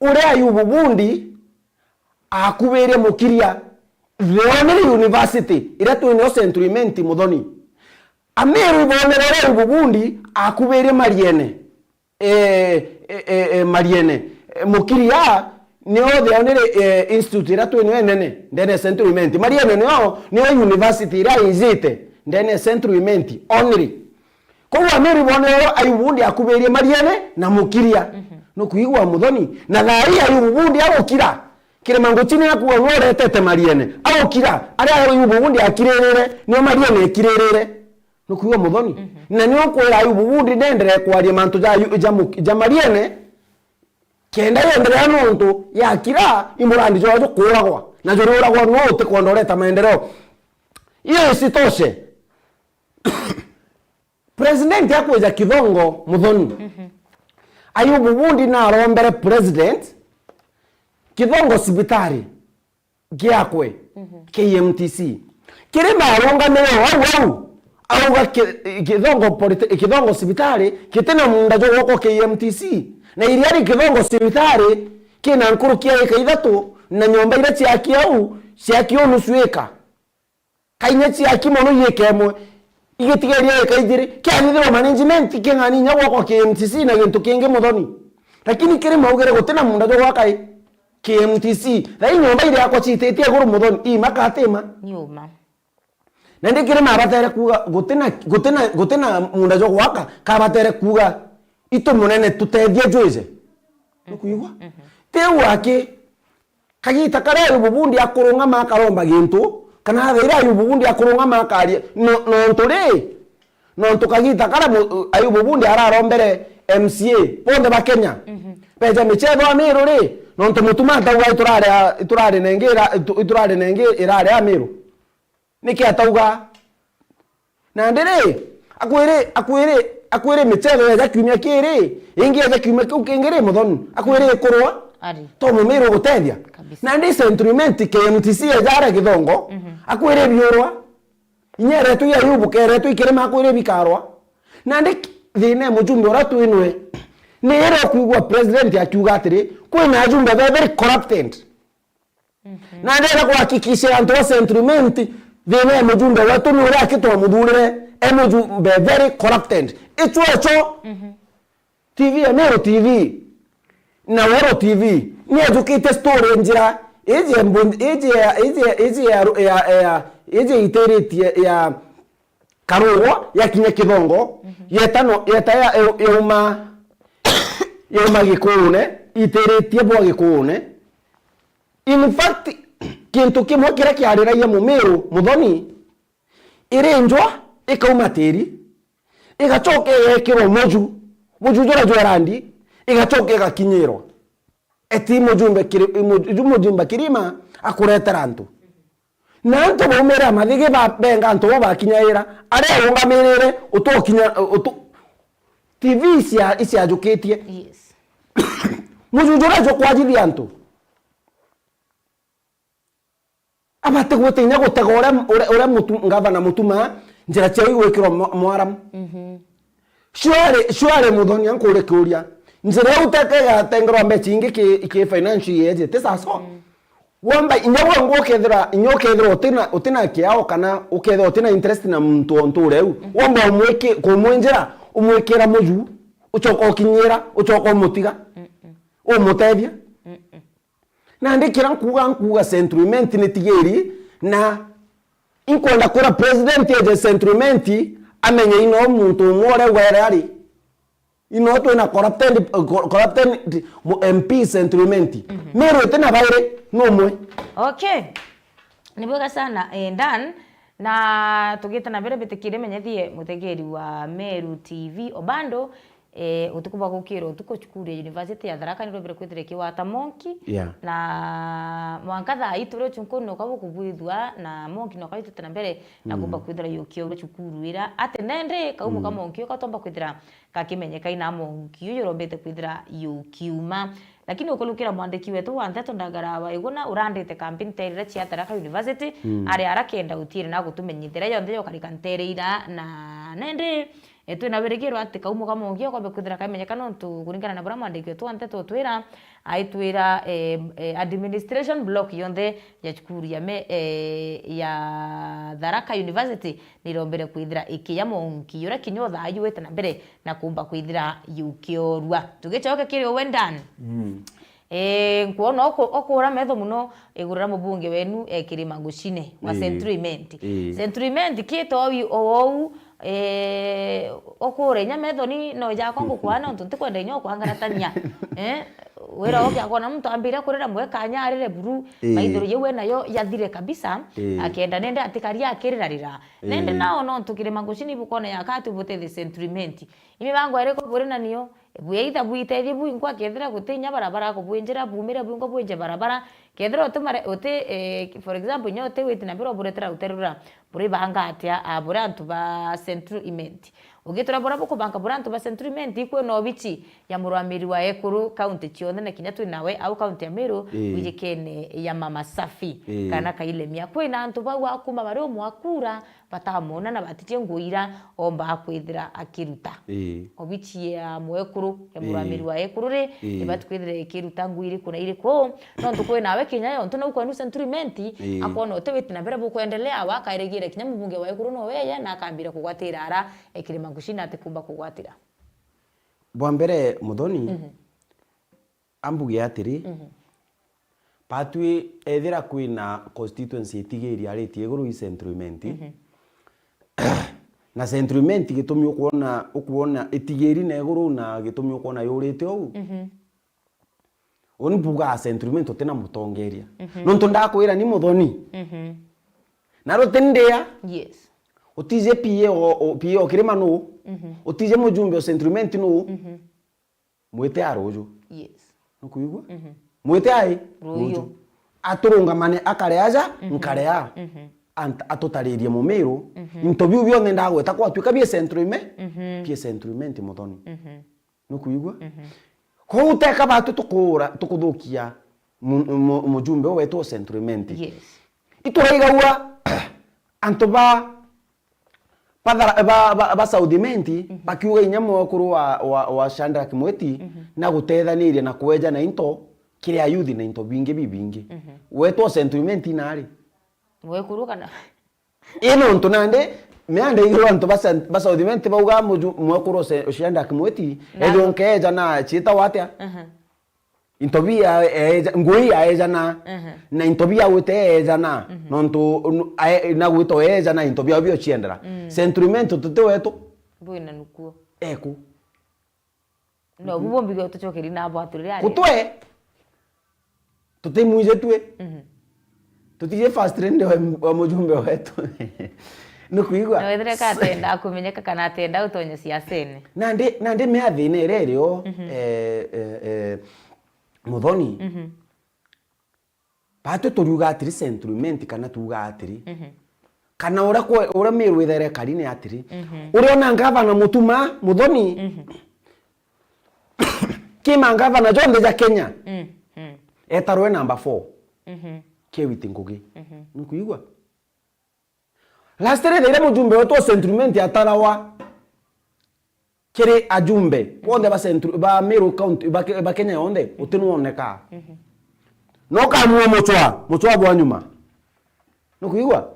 uria Ayubu Bundi akubirie Mukiria, the only university iria twinio Central Imenti, Muthoni. Amiru ibonere uria Ayubu Bundi akubirie Mariene. Eh, eh, eh, eh, Mariene. Eh, Mukiria nio the only, eh, institute iria twinio inene ndene ya Central Imenti. Mariene nio, nio university iria injite ndene ya Central Imenti only. Koguo Amiru ibonere uria Ayubu Bundi akubirie Mariene na Mukiria. Mhm. Nukuigua, Muthoni? Na thaa ii Ayubu Bundi agukira, Kirima Nguchine akuuga nwe uretete Mariene. Agukira, aria Ayubu Bundi akiririre, nio Mariene ekiririre. Nukuigua, Muthoni? Mhm. Na nio nkwira Ayubu Bundi nenderee kwaria mantu ja Ayu-, ja Mu-, ja Mariene, kenda yenderea nontu yakira i murandi jwao jukuuragwa, na juriuragwa nwe utikwenda ureta maendeleo. Iyo isitoshe, President akwija Kithongo, Muthoni. Mhm. Ayubu Bundi narombere President Kithongo cibitari giakwe, mhm, K M T C. Kirima arungamire o au au, auga ki-, Kithongo polite-, Kithongo cibitari gitina munda jwa gwakwa K M T C. Na iria ri Kithongo cibitari kina nkuruki ya ika ithatu, na nyomba iria ciaki au, ciaki o nusu ika. Kainya ciaki mono iika imwe, igitigeria ika ijiri, kiathithirwa management king'ani inya gwakwa K M T C na gintu kingi, Muthoni. Lakini Kirima augire gutina munda jwa gwaka i K M T C. Thaa ii nyomba iria yakwa ciititie iguru, Muthoni, i maka ati ma? Ni uma. Na ndi Kirima abatere kuuga gutina, gutina, gutina munda jwa gwaka, kabatere kuuga, "Itu munene, tutethie jwije." Nukuigua? Mhm. Tiu aki, kagita karia Ayubu Bundi akurungama akaromba gintu, kana thaira Ayubu Bundi akurungama akaria, no-, nontu ri, nontu kagita karia mu-, Ayubu Bundi ararombere M C A bonthe ba Kenya, beja michetho a Miru ri, nontu Mutuma atauga iturari a-, iturari nengi ira-, itu-, iturari nengi irari a Miru. Niki atauga? Nandi ri, akwiri, akwiri, akwiri michetho yeja kiumia kiri, ingi yeja kiumia kiu kingi ri, Muthoni, akwiri ikurwa, Ari. To Mumiru gutethia. Kabisa. Nandi Central Imenti K M T C yeja aria Githongo, akwiri biurwa. Inya eretwe i Ayubu, keretwe i Kirima, akwiri bikarwa. Nandi ki-, thina e mujumbe uria twinwe, ni iria ukwigua president akiuga atiri, kwina ajumbe be very corrupted. Na ndenda kuhakikishia antu ba Central Imenti, thina e mujumbe wetu ni uria aki twamuthurire, e mujumbe very corrupted. Icho echo, T V ya Meru T V na Weru T V, ni ajukite story njira, iji ya mbu-, iji ya, iji ya, iji ya, ya, ya, iji itiritie ya Karugwa, yakinya Kithongo, yeta no, yeta ya, ya, yauma, yauma Gikuune, itiritie bwa Gikuune. In fact, kintu kimwe kiria kiariragia Mumiru, Muthoni, iri njwa, ikauma tiri, igacoka igekirwa muju, muju juria jwa randi, igacoka igakinyirwa. Eti mujumbe Kiri-, muju-, mujumbe Kirima akuretera antu. Na antu baumira mathigi ba-, benga antu bo bakinyaira, aria arungamirire utokinya, utu-, T V cia-, iciajukitie. Yes. Muju juria jukwajithia antu. Abati gwita inya gutega uria, uria, uria mutu-, ngavana Mutuma, njira ciao igwikirwa mo-, mwaramu. Surely, surely, Muthoni, ankurie kiuria. Njira iu teke igatengerwa mbeca ingi ki, ki financial year ijite sawa sawa. Womba inya gwe ngwe ukethira, inya ukethira utina, utina kiao kana ukethira utina interest na muntu o ntuure iu. Womba umwiki-, kumwinjira, umwikira muju, ucoka ukinyira, ucoka umutiga, umutethia. Nandi kiria nkuuga, nkuuga Central Imenti ni tigiri, na inkwenda kwira president eje Central Imenti amenye ino muntu umwe uria ugwere ari. Ino twina corrupted, corrupted mu-, M P Central Imenti. Meru itina bairi, ni umwe. Okay. Ni bwega sana, eh, Dan. Na tugite na mbere, mbitikire menyethie mutegeri wa Meru T V Obando, eh, utuku bwa gukira utuku cukuru ya University ya Tharaka ni rwambire kwithira ikiwata monki. Yeah. Na mwanka thaa ii turi ucunkuni noka bukubwithua, na monki noka itute na mbere na kumba kwithira yukiura cukuru ira. Ati nendi kaumu ka monki uka tomba kwithira gakimenyeka ina monki uyu urombete kwithira yukiuma. Lakini ukurukira mwandiki wetu wa nteto Ndagara wa Iguna urandite kambi nteere iria cia Tharaka University, ari arakenda utiire na gutumenyithira yonthe yokarika nteere ira na nendi, eh, twina wirigiro ati kaumu ka mongi okombe kwithira kamenyeka nontu kuringana na buria mwandiki wetu wa nteto utwira, aitwira, eh, eh, administration block yonthe ya cukuru ya me-, eh, ya Tharaka University nirombere kwithira ikiya monki uria kinya uthayu wite na mbere na kumba kwithira yukiorua. Tugicoke kiri uwe Dan. Mm. Eh, nkwona oku-, okura metho muno iguru ria mubunge wenu, eh, Kirima Gucine wa Ii. Central Imenti. Ii. Central Imenti kito wi owou, eh, okura inya metho ni no jakwa ngukwana nontu ntikwenda inya okwangaratania. Eh, wira oke akona muntu ambire kurira mwe kanya arire buru, Ii. maithori yeu enayo yathire kabisa, Ii. akenda nende atikaria akirirarira. Nende Ii. nao nontu Kirima Gucine ibukona yakati ubutethie Central Imenti. Imibango iriku buri na nio? Bwitha bwitethie bwingwa kethira guti inya barabara akubwinjira, bumire bwingwa bwinje barabara. Kethira uti mare-, uti, eh, for example, inya uti witi na mbere uburetera rutere ruria buribanga atia, ah, buri antu ba Central Imenti. Ugitura buria bukubanga buri antu ba Central Imenti, kwina obici ya murwamiri wa ekuru kaunti cionthe, na kinya twi nawe au kaunti ya Meru, Ii. wijikene ya Mama Safi, Ii. kana Kailemia. Kwina antu bau akuma bari umwe akura, batamwona na batijie nguo ira ombaa kwithira akiruta. Ii. Obici ya mwekuru, ya Ii. murwamiri wa ekuru ri, Ii. ibati kwithira ikiruta nguo iriku na iriku. Nontu kwi nawe kinya yontu nau kwenu Central Imenti, Ii. akona uti witi na mbere bukwendelea, awa akairigire kinya mubunge wa ekuru nowe eye, na akambira kugwatira ara, ekirima ngucina ati kumba kugwatira. Bwa mbere, Muthoni, Mhm. ambuge atiri, Mhm. batwi ethira kwina constituency itigiri aritie iguru i Central Imenti, Mhm. na Central Imenti gitumi ukwona, ukwona itigiri na iguru na gitumi ukwona yurite uu, Mhm. Uni mbuga as Central Imenti utina mutongeria. Mhm. Nontu ndakwira ni Muthoni. Mhm. Na ruti ndia. Yes. Utije P A o, o, P A o Kirima nu. Mhm. Utije mujumbe o Central Imenti nu. Mhm. Mwite a ruju. Yes. Nukuigua? Mhm. Mwite ai? Ruju. Ruju. Aturungamane akare aja, mhm, nkare a. Mhm. Ant-, atutaririe mumiru. Mhm. Into biu bionthe ndagweta kwatuika bie Central Ime-, mhm, bie Central Imenti Muthoni. Mhm. Nukuigua? Mhm. Kou teka batu tukura, tukuthukia mu-, mu-, mujumbe wetu wa Central Imenti. Yes. Ituraigagua antu ba, ba, ba, ba South Imenti, mhm, bakiuga inya mwekuru wa, wa, wa Shadrack Mwiti, mhm, na gutethaniria na kweja na into kiri ayuthi na into bingi bibingi. Mhm. Wetu wa Central Imenti nari? Mwekuru kana? Ii nontu nandi, mianda iguru antu ba Cent-, ba South Imenti bauga muju-, mwekuru uce-, ucienda kimwiti, na ethirwa nkeeja na ciitagwa atia? Aha. Into bia eeja, ngui yaeejana, aha, na into bia gwite eejana, mhm, nontu nu-, ae-, na gwita eejana into biao biociendera. Mm. Central Imenti tuti wetu. Bwina nukuo. Eku. No, bu bombi gwe tucokeri na bwatu riria ari. Gutwe. Tutimwije tue. Mhm. Tutije first lady wa, wa mujumbe wetu. Nukuigua? Na wethire ka atenda kumenyeka kana atenda utonye siasene. Nandi, nandi mea thina iria irio, mhm, eh, eh, eh, Muthoni. Mhm. Batwe turiuga atiri Central Imenti kana tuuga atiri. Mhm. Kana uria kwe-, uria Miru ithaire kari ni atiri. Mhm. Uria ona ngavana Mutuma, Muthoni, mhm, ki mangavana jonthe ja Kenya, mhm, etarwe number four. Mhm. Ki Witi Ngugi. Mhm. Nukuigua? Last year, thaira mujumbe wetu wa Central Imenti atarawa kiri ajumbe bonthe ba Central, ba Meru County, ba Ke-, ba Kenya yonthe, utinwoneka. Mhm. No ukamua muchwa, muchwa bwa nyuma. Nukuigua?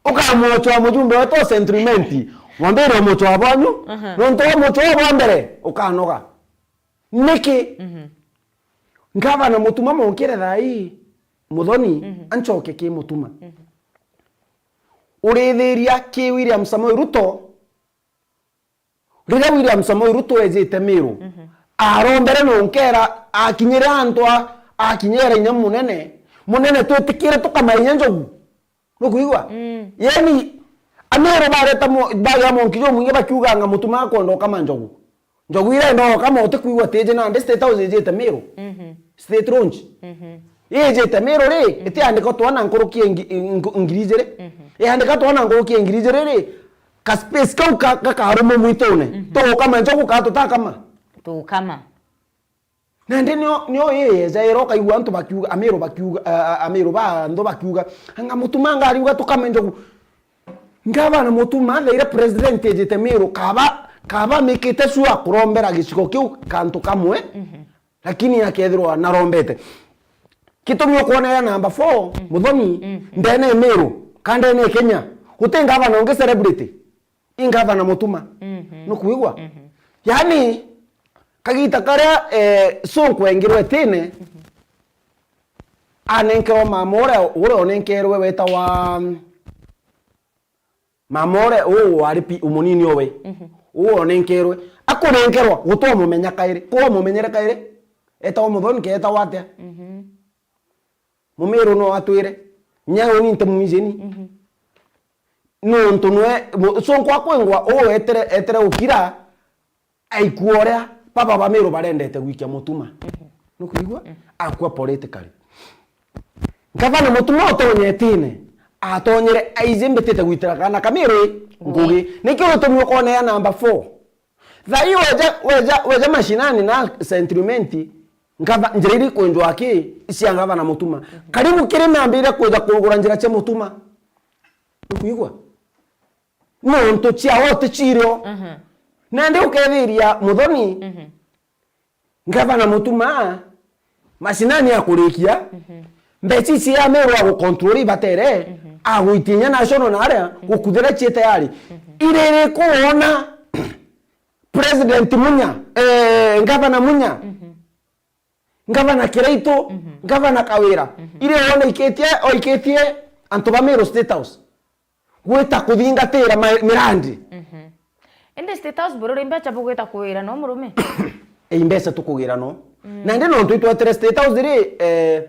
Ukamua muchwa mujumbe wetu wa Central Imenti, mwambire muchwa bwanyu, aha, nontu wa muchwa bwa mbere ukanoga. Niki? Mhm. Ngavana Mutuma monkire thaa ii, Muthoni, mhm, anchoke ki Mutuma. Mhm. Urithiria ki William Samoei Ruto, riria William Samoei Ruto ejite Miru, mhm, arombere nonkera, akinyire antu a, akinyira inya munene, munene, twitikire tukama inya njogu. Nukuigua? Mm. Yani, Ameru bareta mo-, bagia monki jumwingi bakiuganga Mutuma akwenda ukama njogu. Njogu irenda ukama utikuigua tiji nandi State House ijite Miru. Mhm. State Lounge. Mhm. Ijite Miru ri, mhm, itiandika twana nkuruki ya ngi-, nku-, ngiri ijiri. Mhm. Iandika twana nkuruki ya ngiri ijiri ri, ka space kau ka-, gakarumwa mwitune. Mhm. Tugukama njogu ka tutakama? Tukama. Nandi nio, nio iyeja ira ukaigua antu bakiuga, Amiru bakiuga, a, a, Amiru ba nthu bakiuga, "Anga Mutuma ngariuga tukame njogu." Ngavana Mutuma, thaira president ejite Miru, kaba, kaba amikite sure kurombera gicigo kiu kantu kamwe, mhm, lakini akethirwa narombete. Gitumi ukwona ya number four, mhm, Muthoni, mhm, ndene Miru, ka ndene Kenya, guti ngavana ungi celebrity. I ngavana Mutuma. Mhm. Nukuigua? Mhm. Yani, kagita karia, eh, Sonko engirwe tene, mhm, anenkerwa mama uria, uria onenkerwe wetawa, mama uria, uu wari pi-, umunini owe. Mhm. Uu onenkerwe. Akunenkerwa, gutwa mumenya kairi. Kwa mumenyere kairi. Etawa Muthoni, ke etawa atia? Mhm. Mumiru no atwire. Nya uni nte mwijeni. Mhm. Nontu nwe, mu-, Sonko akwengwa, uu etere, etere ukira, aikua uria baba ba Miru barendete gwikia Mutuma. Mhm. Nukuigua? Mhm. Akua politically. Ngavana Mutuma utonye etine, atonyere aiji mbitite gwitira kana ka Miru ngugi. Ngugi. Nikio gitumi ukona ya number four. Thaai weja, weja, weja mashinani na Central Imenti, ngava-, njira iria ikwenjwa aki, cia ngavana Mutuma. Mhm. Karibu kiri miambire kwija kugura njira cia Mutuma. Nukuigua? Nontu ciao ti cirio. Mhm. Nandi ukethiria Muthoni, mhm, ngavana Mutuma, mashinani akurikia, mhm, mbeca ici ya Meru agucontrol ibatere, mhm, agwitia inya national na aria, mhm, gukuthira ciete yari. Mhm. Iriri kuona President Munya, eh, Ngavana Munya, mhm, Ngavana Kiraitu, mhm, Ngavana Kawira, mhm, iria wona ikitie, oikitie antu ba Meru State House gwita kuthingatira ma-, mirandi. Mhm. Indi State House bururi mbeca bugwita kuwira no murume? Ei, mbeca tukugira no. Mm. Nandi nontu itwetere State House ri, eh,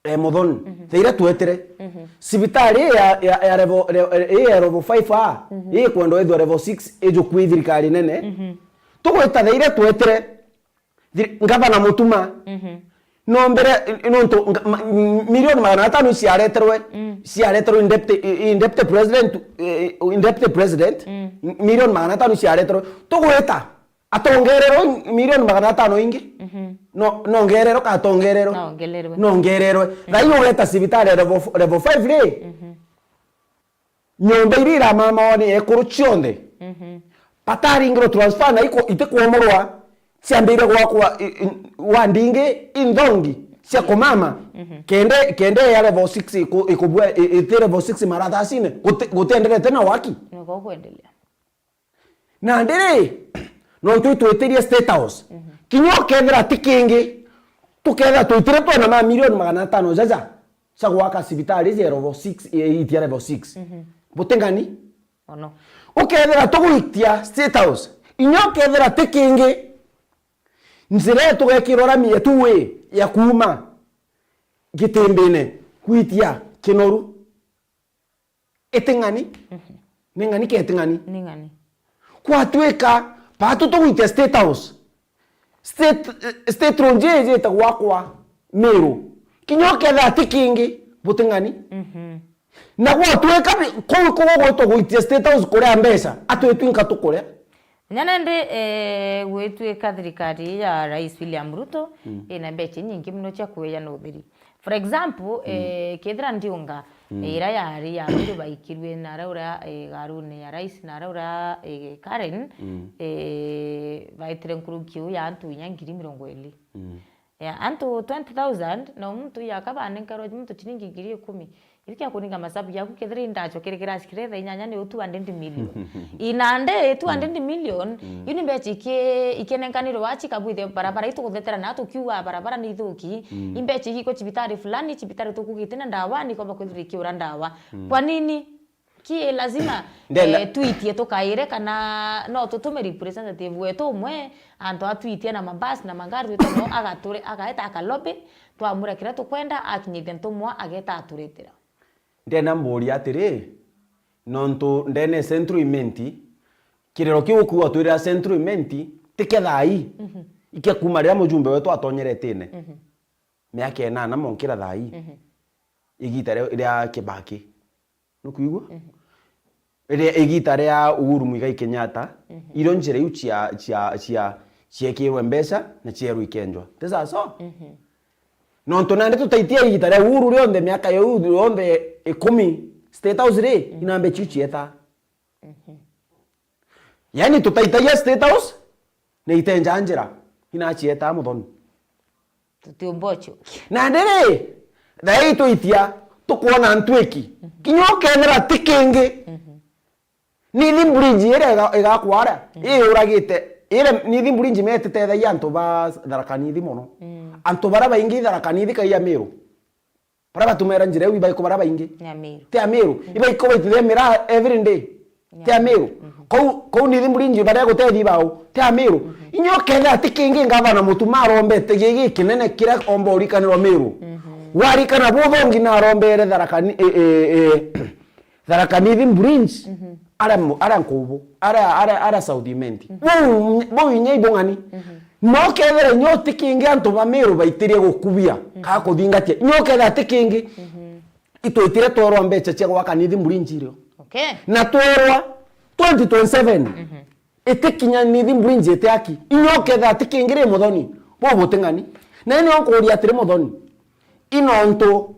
eh, Muthoni, mhm, thaira twetire. Mhm. Cibitari ii ya, ya, ya level, le-, ii ya level five A, mhm, ii kwenda ithwa level six, ijukui thirikari nene. Mhm. Tugwita thaira twetire, thiri-, ngavana Mutuma. Mhm. No mbere, nontu nga-, ma-, m-, milioni magana atano ciareterwe, mm, ciareterwe in deputy, i-, in deputy president, eh, in deputy president, mm, m-, milioni magana atano ciareterwe. Tugwita, atongererwe milioni magana atano ingi. Mhm. No, nongererwe ka atongererwe? Nongererwe. Nongererwe. Mhm. Thai ugeta cibitari ya level f-, level five ri? Mhm. Nyomba iria iramamawa ni ekuru cionthe. Mhm. Bataringirwe transfer na iko-, itikwomorwa, ciambire gwakwa i-, i-, ward ingi inthongi cia kumama. Mhm. Kende, kende ya level six iku-, ikubua, i-, iti level six mara thirteen, guti-, gutienderete na waki. Niko kwendelea. Nandi ri, nontu itwitirie State House. Mhm. Kinya ukethira ti kingi, tukethira twitire twona mamilioni magana atano jaja cia gwaka cibitari cia level six, i-, itia level six. Mhm. Buting'ani? Ono. Ukethira tugwitia State House, inya ukethira ti kingi, njira ii tugekirwa rami ya two-way ya kuuma Gitimbine gwitia Kinoru. Iti ng'ani? Mhm. Ni ng'ani ka iti ng'ani? Ni ng'ani. Kwatuika, baatu tugwitia State House. State, eh, State Road iji ijite gwakwa Meru. Kinya ukethira ti kingi, buti ng'ani? Mhm. Na gwatuika bi-, kuu, kuu gugwitwa gwitia State House kuria mbeca, atwi twinka tukuria? Kinya nandi, eh, gwituika thirikari ya Rais William Ruto, mm, ina mbeca inyingi mono cia kueana utheri. For example, mm, eh, kethira ndiunga, mm, eh, ira yari ya bandu baikirue na ara uria, eh, garune ya rais na ara uria, eh, Karen, mm, eh, baitire nkuruki uu ya antu inya ngiri mirongo iri. Mm. Eh, antu twenty thousand, na muntu yaka banenkerwe muntu chiringi ngiri ikumi. Irikia kuninga masabu yaku, kethira indachokerekera ashikire thaa inyanya ni two hundred million. Inande two hundred million, mm, iu ni mbecha iki-, ikenenkanirwe wachi kabwithe barabara, itukuthetera na tukiuga barabara ni ithuki, mm, imbecha iki iko chibitari fulani, chibitari tukugite na ndawa, nikomba kwithira ikiura ndawa. Mm. Kwa nini? Ki lazima, ndenda eh, twitie tukaire kana no tutume representative wetu umwe, antu atwitie na mabasi na magari, twite no agature, agaeta akalobe, twamwira kiria tukwenda, akinyithia ntumwa, ageta aturetera. Ndenda mburia atiri, nontu ndene Central Imenti, kiriro kiu ukiuga twirira Central Imenti, ti kia thaa ii, mhm, ikia kuuma riria mujumbe wetu atonyere itine. Mhm. Miaka inana monkira thaa ii. Mhm. Igita ria, ria Kibaki. Nukwigua? Mhm. Ria, igita ria Uhuru Muigai Kenyatta, mhm, irio njira iu cia, cia, cia, ciekirwe mbeca na cierwe ikenjwa. Ti sawa so? Mhm. Nontu nandi tutaitia igita ria Uhuru rionthe, miaka yau yonthe ikumi, State House ri, mhm, ina mbeca iu cieta. Mhm. Yaani tutaitagia State House, na itenja njira, ina cieta Muthoni. Tutiumba ucio. Nandi ri, thaa ii twitia, tukwona ntwiki. Mhm. Kinya ukethira ti kingi. Mhm. Nithi Bridge iria iga-, igakwa aria, mhm, iyuragite, iria Nithi Bridge metite thaa ii antu ba Tharaka Nithi mono. Mm. Antu baria baingi Tharaka Nithi kai a Meru. Baria batumira njira iu ibaiko baria baingi. Ni a Meru. Ti a Meru. Mm. Ibaiko baitithia miraa every day. Ni a Meru. Ti a Meru. Mhm. Kou, kou Nithi Bridge baria gutethi bao. Ti a Meru. Mhm. Inya ukethira ti kingi ngavana Mutuma arombete gigi kinene kiria omba urikanirwa Meru. Mhm. Warikana buthongi na arombere Tharaka Ni-, e, e, e, Tharaka Nithi Bridge, mhm, aria mu-, aria nkubu, aria, aria, aria South Imenti. Mhm. Bau, bau inya ibung'ani. Mhm. No kethira inya ti kingi antu ba Meru baitirie gukubia, mhm, kaa kuthingatia. Inya ukethira ti kingi, mhm, itwitire twerwa mbecha cia gwaka Nithi Bridge irio. Okay. Na twerwa twenty twenty-seven, mhm, itikinya Nithi Bridge itiaki. Inya ukethira ti kingi ri Muthoni, bau buting'ani. Na ni nkuuria atiri Muthoni, i nontu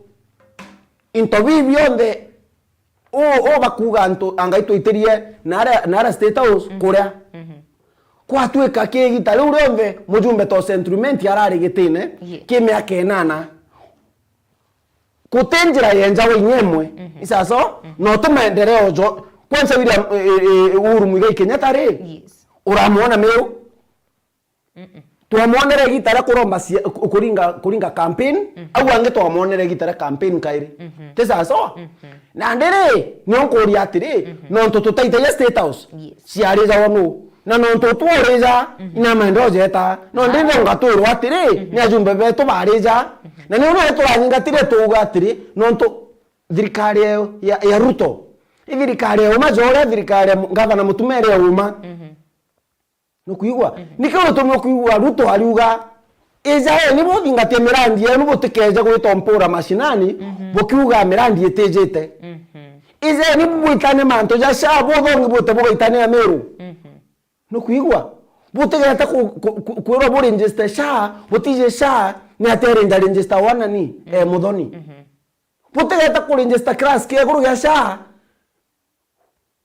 into biu bionthe Uu, uu bakuuga antu anga itwitirie na aria, na aria State House, mhm, kuria. Mhm. Kwatuika ki igita riu rionthe mujumbe to Central Imenti arari gitine, yes, ki miaka inana. Guti njira yenjawa inya imwe. Mhm. Isaso, mhm, no tu maendeleo jo. Kwanza William, e, e, e, Uhuru Muigai Kenyatta ri? Yes. Uramwona Meru? Mm-mm. Twamwonere igita ria kuromba cia-, ku-, kuringa, kuringa campaign, mhm, au angi twamwonere igita ria campaign kairi. Mhm. Ti sawa sawa? Mhm. Nandi ri, nio nkuuria atiri, mhm, nontu tutaitagia State House, yes, ciari jawa nu? Na nontu tworija, mhm, ina maendeleo jeta. No ndithonga twirwa atiri, mhm, ni ajumbe betu barija. Mhm. Na ni uria turathingatire tuuga atiri, nontu thirikari ya, ya, ya Ruto, i thirikari ya uma, ja uria thirikari ya mu-, ngavana Mutuma iri ya uma. Mhm. Nukwigua? Mhm. Nikio gitumi ukwigua Ruto ariuga, ijeni buthingatie mirandi yenu, butikeje gwitompura mashinani, mhm, bukiuga mirandi itijite. Mhm. Ijeni bwitane mantu ja SHA, buthongi bute bugaitanira Meru. Mhm. Nukwigua? Butigete ku-, ku-, ku-, kwirwa bu register SHA, butiji SHA, ni atia rinja register wa nani? Mm. Eh, Muthoni. Mhm. Butigete ku register class kia iguru gia SHA,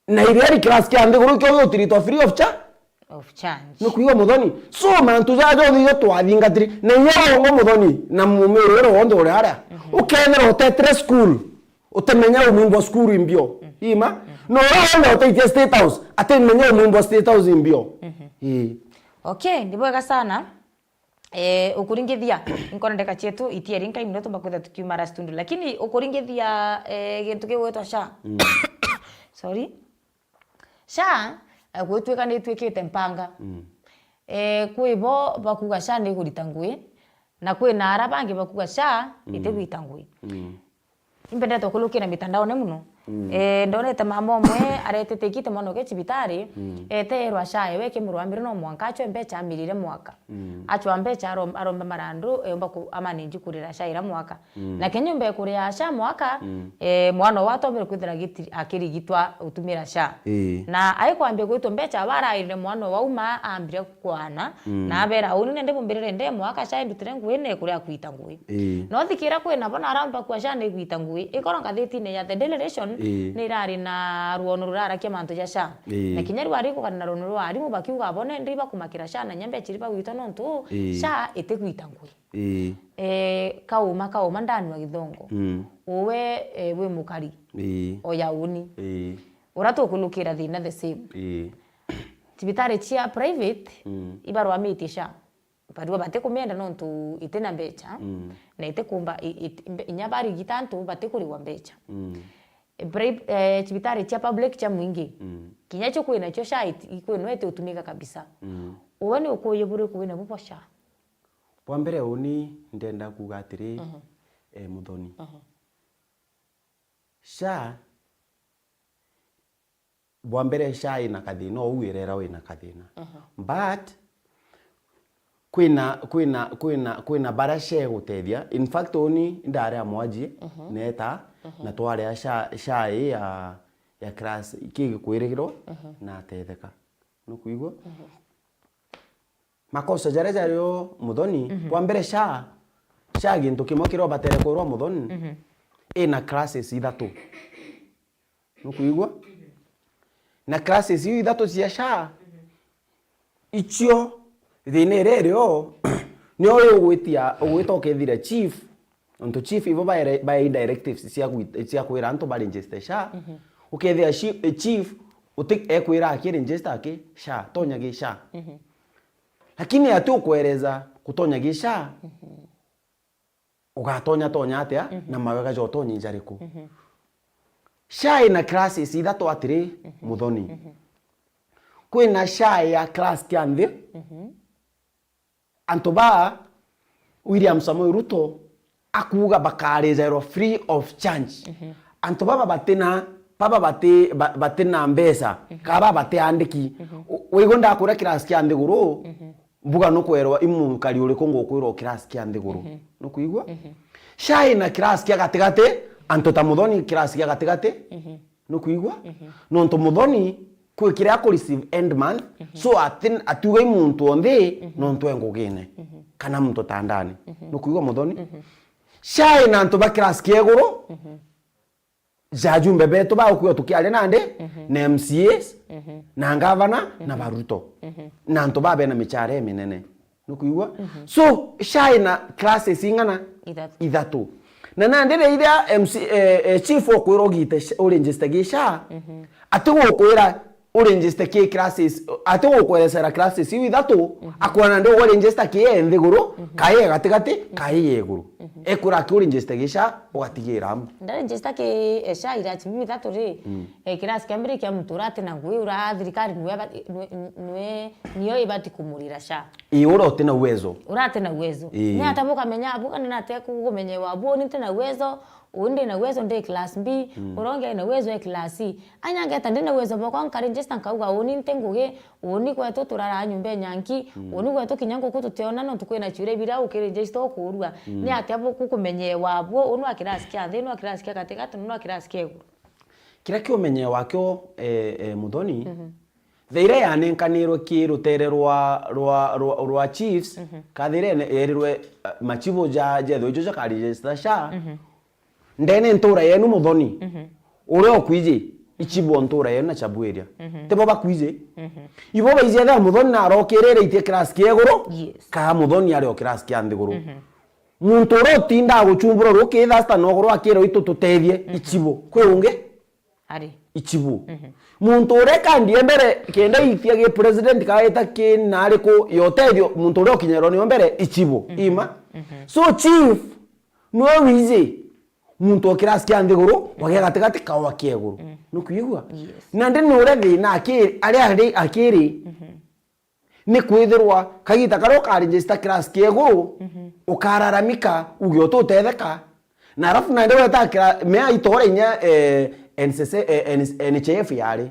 na iria ri class kia nthiguru ikio gigutiritwa free of cha-, of charge. Nukwigua, Muthoni? So, mantu jaja jonthe ijo twathingatiri, na inya wongo, Muthoni, na Mumiru uria wonthe uri aria, mhm, ukethira utetire school, utimenya umwimbwa cukuru imbio. Mm. Ima? Mm. No uria wonthe utaitie State House, atimenya umwimbwa State House imbio. Mhm. Ii. Okay, ni bwega sana. Eh, ukuringithia, inkona ndeka cietu itieri nkai muno tumba kwitha tukiuma ra stundu. Lakini ukuringithia, eh, gintu kigwitwa SHA. Mm. Sorry. SHA, eh, gwitwika ni itwikite mpanga. Mm. Eh, kwi bo bakuga SHA ni igurita ngui, na kwi na ara bangi bakuga SHA, mm, itigwita ngui. Mm. Impendete ukulukira mitandaone muno. Mm. Eh, ndonete mama umwe aretete ikite mwana uke cibitari, mm, ete erwa SHA ewe kimurwambire no mwanka achwe mbecha amirire mwaka. Mm. Achwa mbecha arom-, aromba marandu, eomba ku-, amanage kurira SHA ira mwaka. Mm. Na kenya umbe kuria SHA mwaka, mm, eh, mwana owe atombere kwithira giti-, akirigitwa utumira SHA. Ii. Na aikwambia gwitwa mbecha, warairire mwana owe auma ambire kwana, mm, na abera, "Uni nende bumbirire nde mwaka SHA indutire ngui ne kuria kwita ngui." Ii. No thikira kwina bo na aramba kwa SHA ni kwita ngui. Ikoro ngathitine ya The Daily Nation, ii, ni irari na ruono rurarakia mantu ja SHA. Ii. Na kinya rwari kugana na ruono rwa arimu bakiuga bo nende ibakumakira SHA na nyambe chiri bagwita nontu, ii, SHA itikwita ngui. Ii. Eh, kauma, kauma ndanua githongo. Mm. Uwe, eh, wi mukari. Ii. O ya uni. Ii. Ura tukulukira thina the same. Ii. Cibitari cia private, mm, ibarwamitie SHA. Barua batikumenda nontu itina mbecha, mm, na itikumba, i-, it-, mbe-, inya barigita antu batikurigwa mbecha. Mm. E, pri-, eh, cibitari cia public cia mwingi, mm, kinya cio kwina cio SHA it-, ikwinwa itiutumika kabisa. Mm. Uwe ni ukuuji buriku wina bu bwa SHA? Bwa mbere uni ndenda kuuga atiri, mhm, eh, Muthoni. Mhm. SHA, bwa mbere SHA ina kathina, ou irera wina kathina. Mhm. But, kwina, kwina, kwina, kwina bara SHA igutethia. In fact, uni ndari a mwaji, mhm, neeta, mhm, na twari a SHA, SHA i ya, ya class, ki gikwirigirwa, mhm, na atetheka. Nukwigua? Mhm. Makosa jaria jario Muthoni, mhm, bwa mbere SHA, SHA gintu kimwe kiria ubatere kwirwa Muthoni, mhm, ina classes ithatu. Nukwigua? Na classes iu ithatu cia SHA, icio thina iria irio, nio ugwitia, ugwita ukethira chief, nontu chief ibo baere-, baei directives cia gwi-, cia kwira antu ba register SHA. Mhm. Ukethira chi-, chief uti-, ekwira aki register aki SHA, tonya gi SHA. Mhm. Lakini ati ukwereza gutonya gi SHA, mhm, ugatonya tonya atia, mhm, na mawega ja utonyi jariku? Mhm. SHA ina classes ithatu atiri, mhm, Muthoni. Mhm. Kwina SHA ya class kia nthi, mhm, antu ba William Samoei Ruto akuuga bakarijairwa free of charge. Mhm. Antu baba batina, baba bati-, ba-, batina mbeca, mhm, kana baba bati andiki. Mhm. U-, wigua ndakuria class kia nthiguru, mhm, mbuga nukwerwa i mukari uriku ngukwirwa class kia nthiguru. Mhm. Nukwigua? Mhm. SHA ina class kia gatigati, antu ta Muthoni class kia gatigati. Mhm. Nukwigua? Mhm. Nontu Muthoni kwi kiria aku receive end month, mhm, so ati-, atiuga i muntu o nthi, mhm, nontu e ngugine, mhm, kana muntu ta ndani. Mhm. Nukwigua, Muthoni? Mhm. SHA ina antu ba class kia iguru, mhm, ja ajumbe betu ba ukwigua tukiaria nandi, mhm, na M C As, mhm, na ngavana, na, mhm, ba Ruto. Mhm. Na antu ba bena michara iminene. Nukwigua? Mhm. So, SHA ina classes ing'ana? Ithatu. Ithatu. Na nandi riria M C, eh, eh, chief okwira ugite sh-, uregister gi SHA, mhm, atigukwira uregister ki classes, atigukuerecera classes iu ithatu, mhm, akwona nandi uregister ki e nthiguru, mhm, kai e gatigati, mhm, kai e iguru. Mhm. Ekwira akiu register gi SHA, ugatigira ambu. Ndaregister ki, eh, SHA irati mimi thatu ri, eh, kirasi kia mbere kia muntu urati na ngui ura thirikari niwe aba-, niwe, niwe, niyo ibati kumurira SHA. Ii, ura uti na uwezo. Urati na uwezo. Ii. Ni ata bukamenya, buka ni nate kugumenyewa, bu ni nti na uwezo, uu ndi na uwezo ndi class B, ura ungi ai na uwezo e class C. Anya ngeta ndi na uwezo bwakwa nkaregister nkauga, uu ni nti ngugi, uni gwetu turaraa nyumba ya nyanki, uni gwetu kinya nguku tutiona nontu kwina ciuria bira ukiregister ukuurua. Ni atia bu-, kukumenyewa buo, unu a kirasi kia nthi, unu a kirasi kia gatigati, unu a kirasi kia iguru? Kiria kiumenyewa kio, eh, eh, Muthoni, thaa iria yanenkanirwe ki rutere rwa, rwa, rwa, rwa chiefs, ka thaa iria ene-, yerirwe, eh, machibu ja, jethwe ijo jakaregister SHA, ndene ntura yenu Muthoni, uria ukwiji, ichibu o ntura yenu na chabu area. Tibo bakwiji. Ibo baiji ethira Muthoni narokirire itie class kia iguru, yes, kaa Muthoni ari o class kia nthiguru. Muntu uria utindaa guchumbura ruki thasta noguru akira itu tutethie, ichibu. Kwi ungi? Ari. Ichibu. Muntu uria kandi e mbere kenda itia gi president kaita ki nari ku yotethio, muntu uria ukinyerwa nio mbere, ichibu. Ima? So chief, niwe wiji muntu o kirasi kia nthiguru, wa gia gatigati, ka wa kia iguru. Nukwigua? Yes. Nandi ni uria thina aki-, aria ari akiri, ni kwithirwa kagita karia ukaregister kirasi kia iguru, ukararamika, uge ututetheka. Na alafu nandi weta kira-, mea itore inya, eh, N C C, eh, N-, N H I F yari.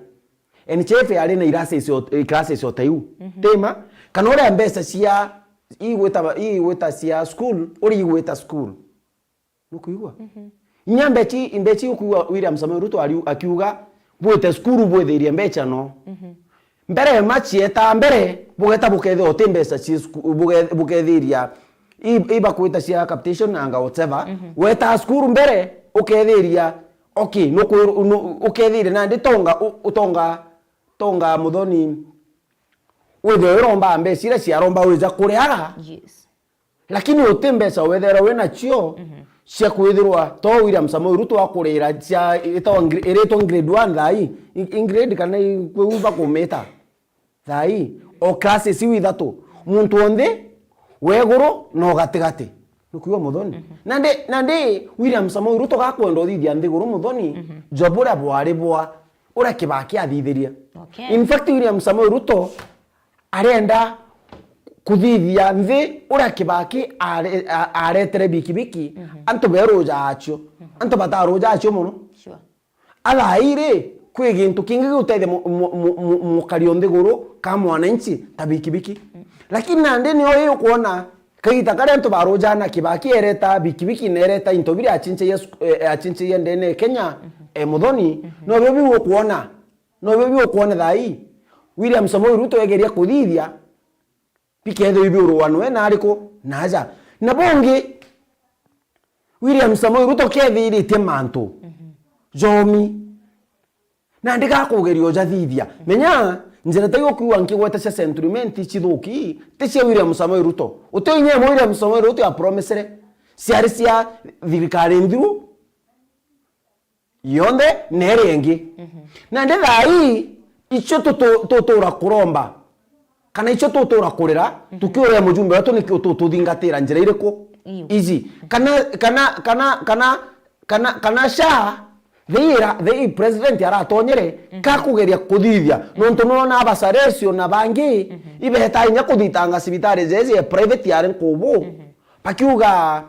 N H I F yari na irasi icio, eh, classes o ta iu. Tima? Kana uria mbeca cia, igwita, igwita cia school, uria igwita school. Nukwigua? Inya mbechi, mbechi ukwigua William Samoei Ruto ari-, akiuga, bwite cukuru bwithirie mbecha no. Mbere machi eta mbere, bugeta bukethia uti mbecha cia cuku-, buge-, bukethiria i-, ibakwita cia capitation anga whatever. Weta cukuru mbere, ukethiria, okay, nuku-, nu-, ukethiria nandi tonga, u-, utonga, tonga Muthoni, withwe uromba mbecha iria ciaromba wija kuriaga. Yes. Lakini uti mbeca wethera wi nacio cia kwithirwa to William Samoei Ruto akurira cia itawa ngre-, iritwa grade one thaa ii. I-, i grade kana i-, kwi u bakumita thaa ii. O classes iu ithatu. Muntu o nthi, wa iguru, na o gatigati. Nukwigua Muthoni? Nandi, nandi William Samoei Ruto gakwenda uthithia nthiguru Muthoni, jo buria bwari bwa uria Kibaki athithirie. Okay. In fact, William Samoei Ruto arenda kuthithia nthi uria Kibaki are-, a-, aretere bikibiki, antu beruja acio. Antu bataruja acio mono. Sure. A thaa ii ri, kwi gintu kingi gigutethia mu-, mu-, mu-, mu-, mukari o nthiguru ka mwananchi ta bikibiki. Lakini nandi nio ii ukwona kagita karia antu barujana Kibaki ereta bikibiki na ereta into biria achinchagia suk-, eh, achinchagia ndene ya Kenya, eh, Muthoni, nobio biu ukwona. Nobio biu ukwona thaa ii. William Samoei Ruto egeria kuthithia, bikethirwa ibiurwa nwe na ariku na aja. Na bungi, William Samoei Ruto kethiritie mantu jomi, nandi gakugeria ujathithia. Menya, njira ta iu ukwigua nkigweta cia Century Mint cithuki, ti cia William Samoei Ruto. Uti inya imwe William Samoei Ruto ya promisere, ciari cia thirikari nthiru, yonthe na iria ingi. Nandi thaa ii, icio tutu-, tutura kuromba, kana icio tutura kurira, tukiuria mujumbe wetu niki utu-, tututhingatira njira iriku? Iu. Iji. Kana, kana, kana, kana, kana, kana SHA, thiira, thii president aratonyere, kakugeria kuthithia. Nontu nona abasaresio na bangi, ibeta inya kuthitanga cibitari jeje private yari nkubu. Bakiuga,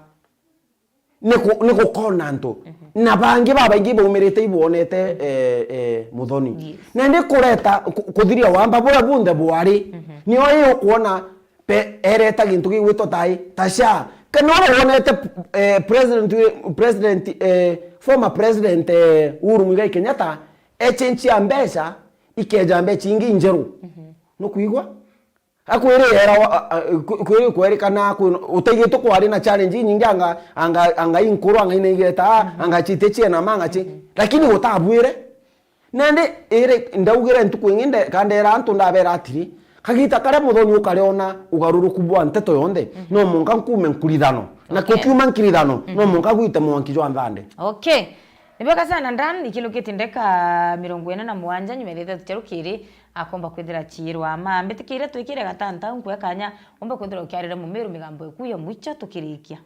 ni ku-, ni gukona antu. Na bangi babaingi baumirite ibwonete, eh, eh, Muthoni. Yes. Nandi kureta ku-, kuthiria wamba buria bunthe bwari. Nio ii ukwona pe-, ereta gintu gigwitwa tai, ta SHA. Kana uria wonete, eh, president wi-, president, eh, former president, eh, Uhuru Muigai Kenyatta, echenchia mbeca, ikeja mbeca ingi injeru. Nukwigua? Akwiri era wa-, a-, a-, kwi-, kwi-, kwerikana kwi-, utaigitwe kwari na challenge inyingi anga, anga, anga inkuru, anga inaigeta, anga chite chiena ma, anga chi. Lakini gutabwire. Nandi iri ndaugire ntuku ingi nde-, kandera antu ndabera atiri, kagita karia Muthoni ukariona ugaruruku bwa nteto yonthe, no mwanka nkume nkurithano. Na kukiuma nkirithano, no mwanka gwite mwanki jwa nthande. Okay. Ni bwega sana, Dan, ikinukitie ndeka mirongo ina na mugwanja nyuma ya thaa ithatu cia rukiri, akomba kwithira ciirwa. Ma, mbitikiire twikire gatanta, nkwe kanya, umbe kwithira ukiarira Mumiru migambo iku ya mwicho tukirikia.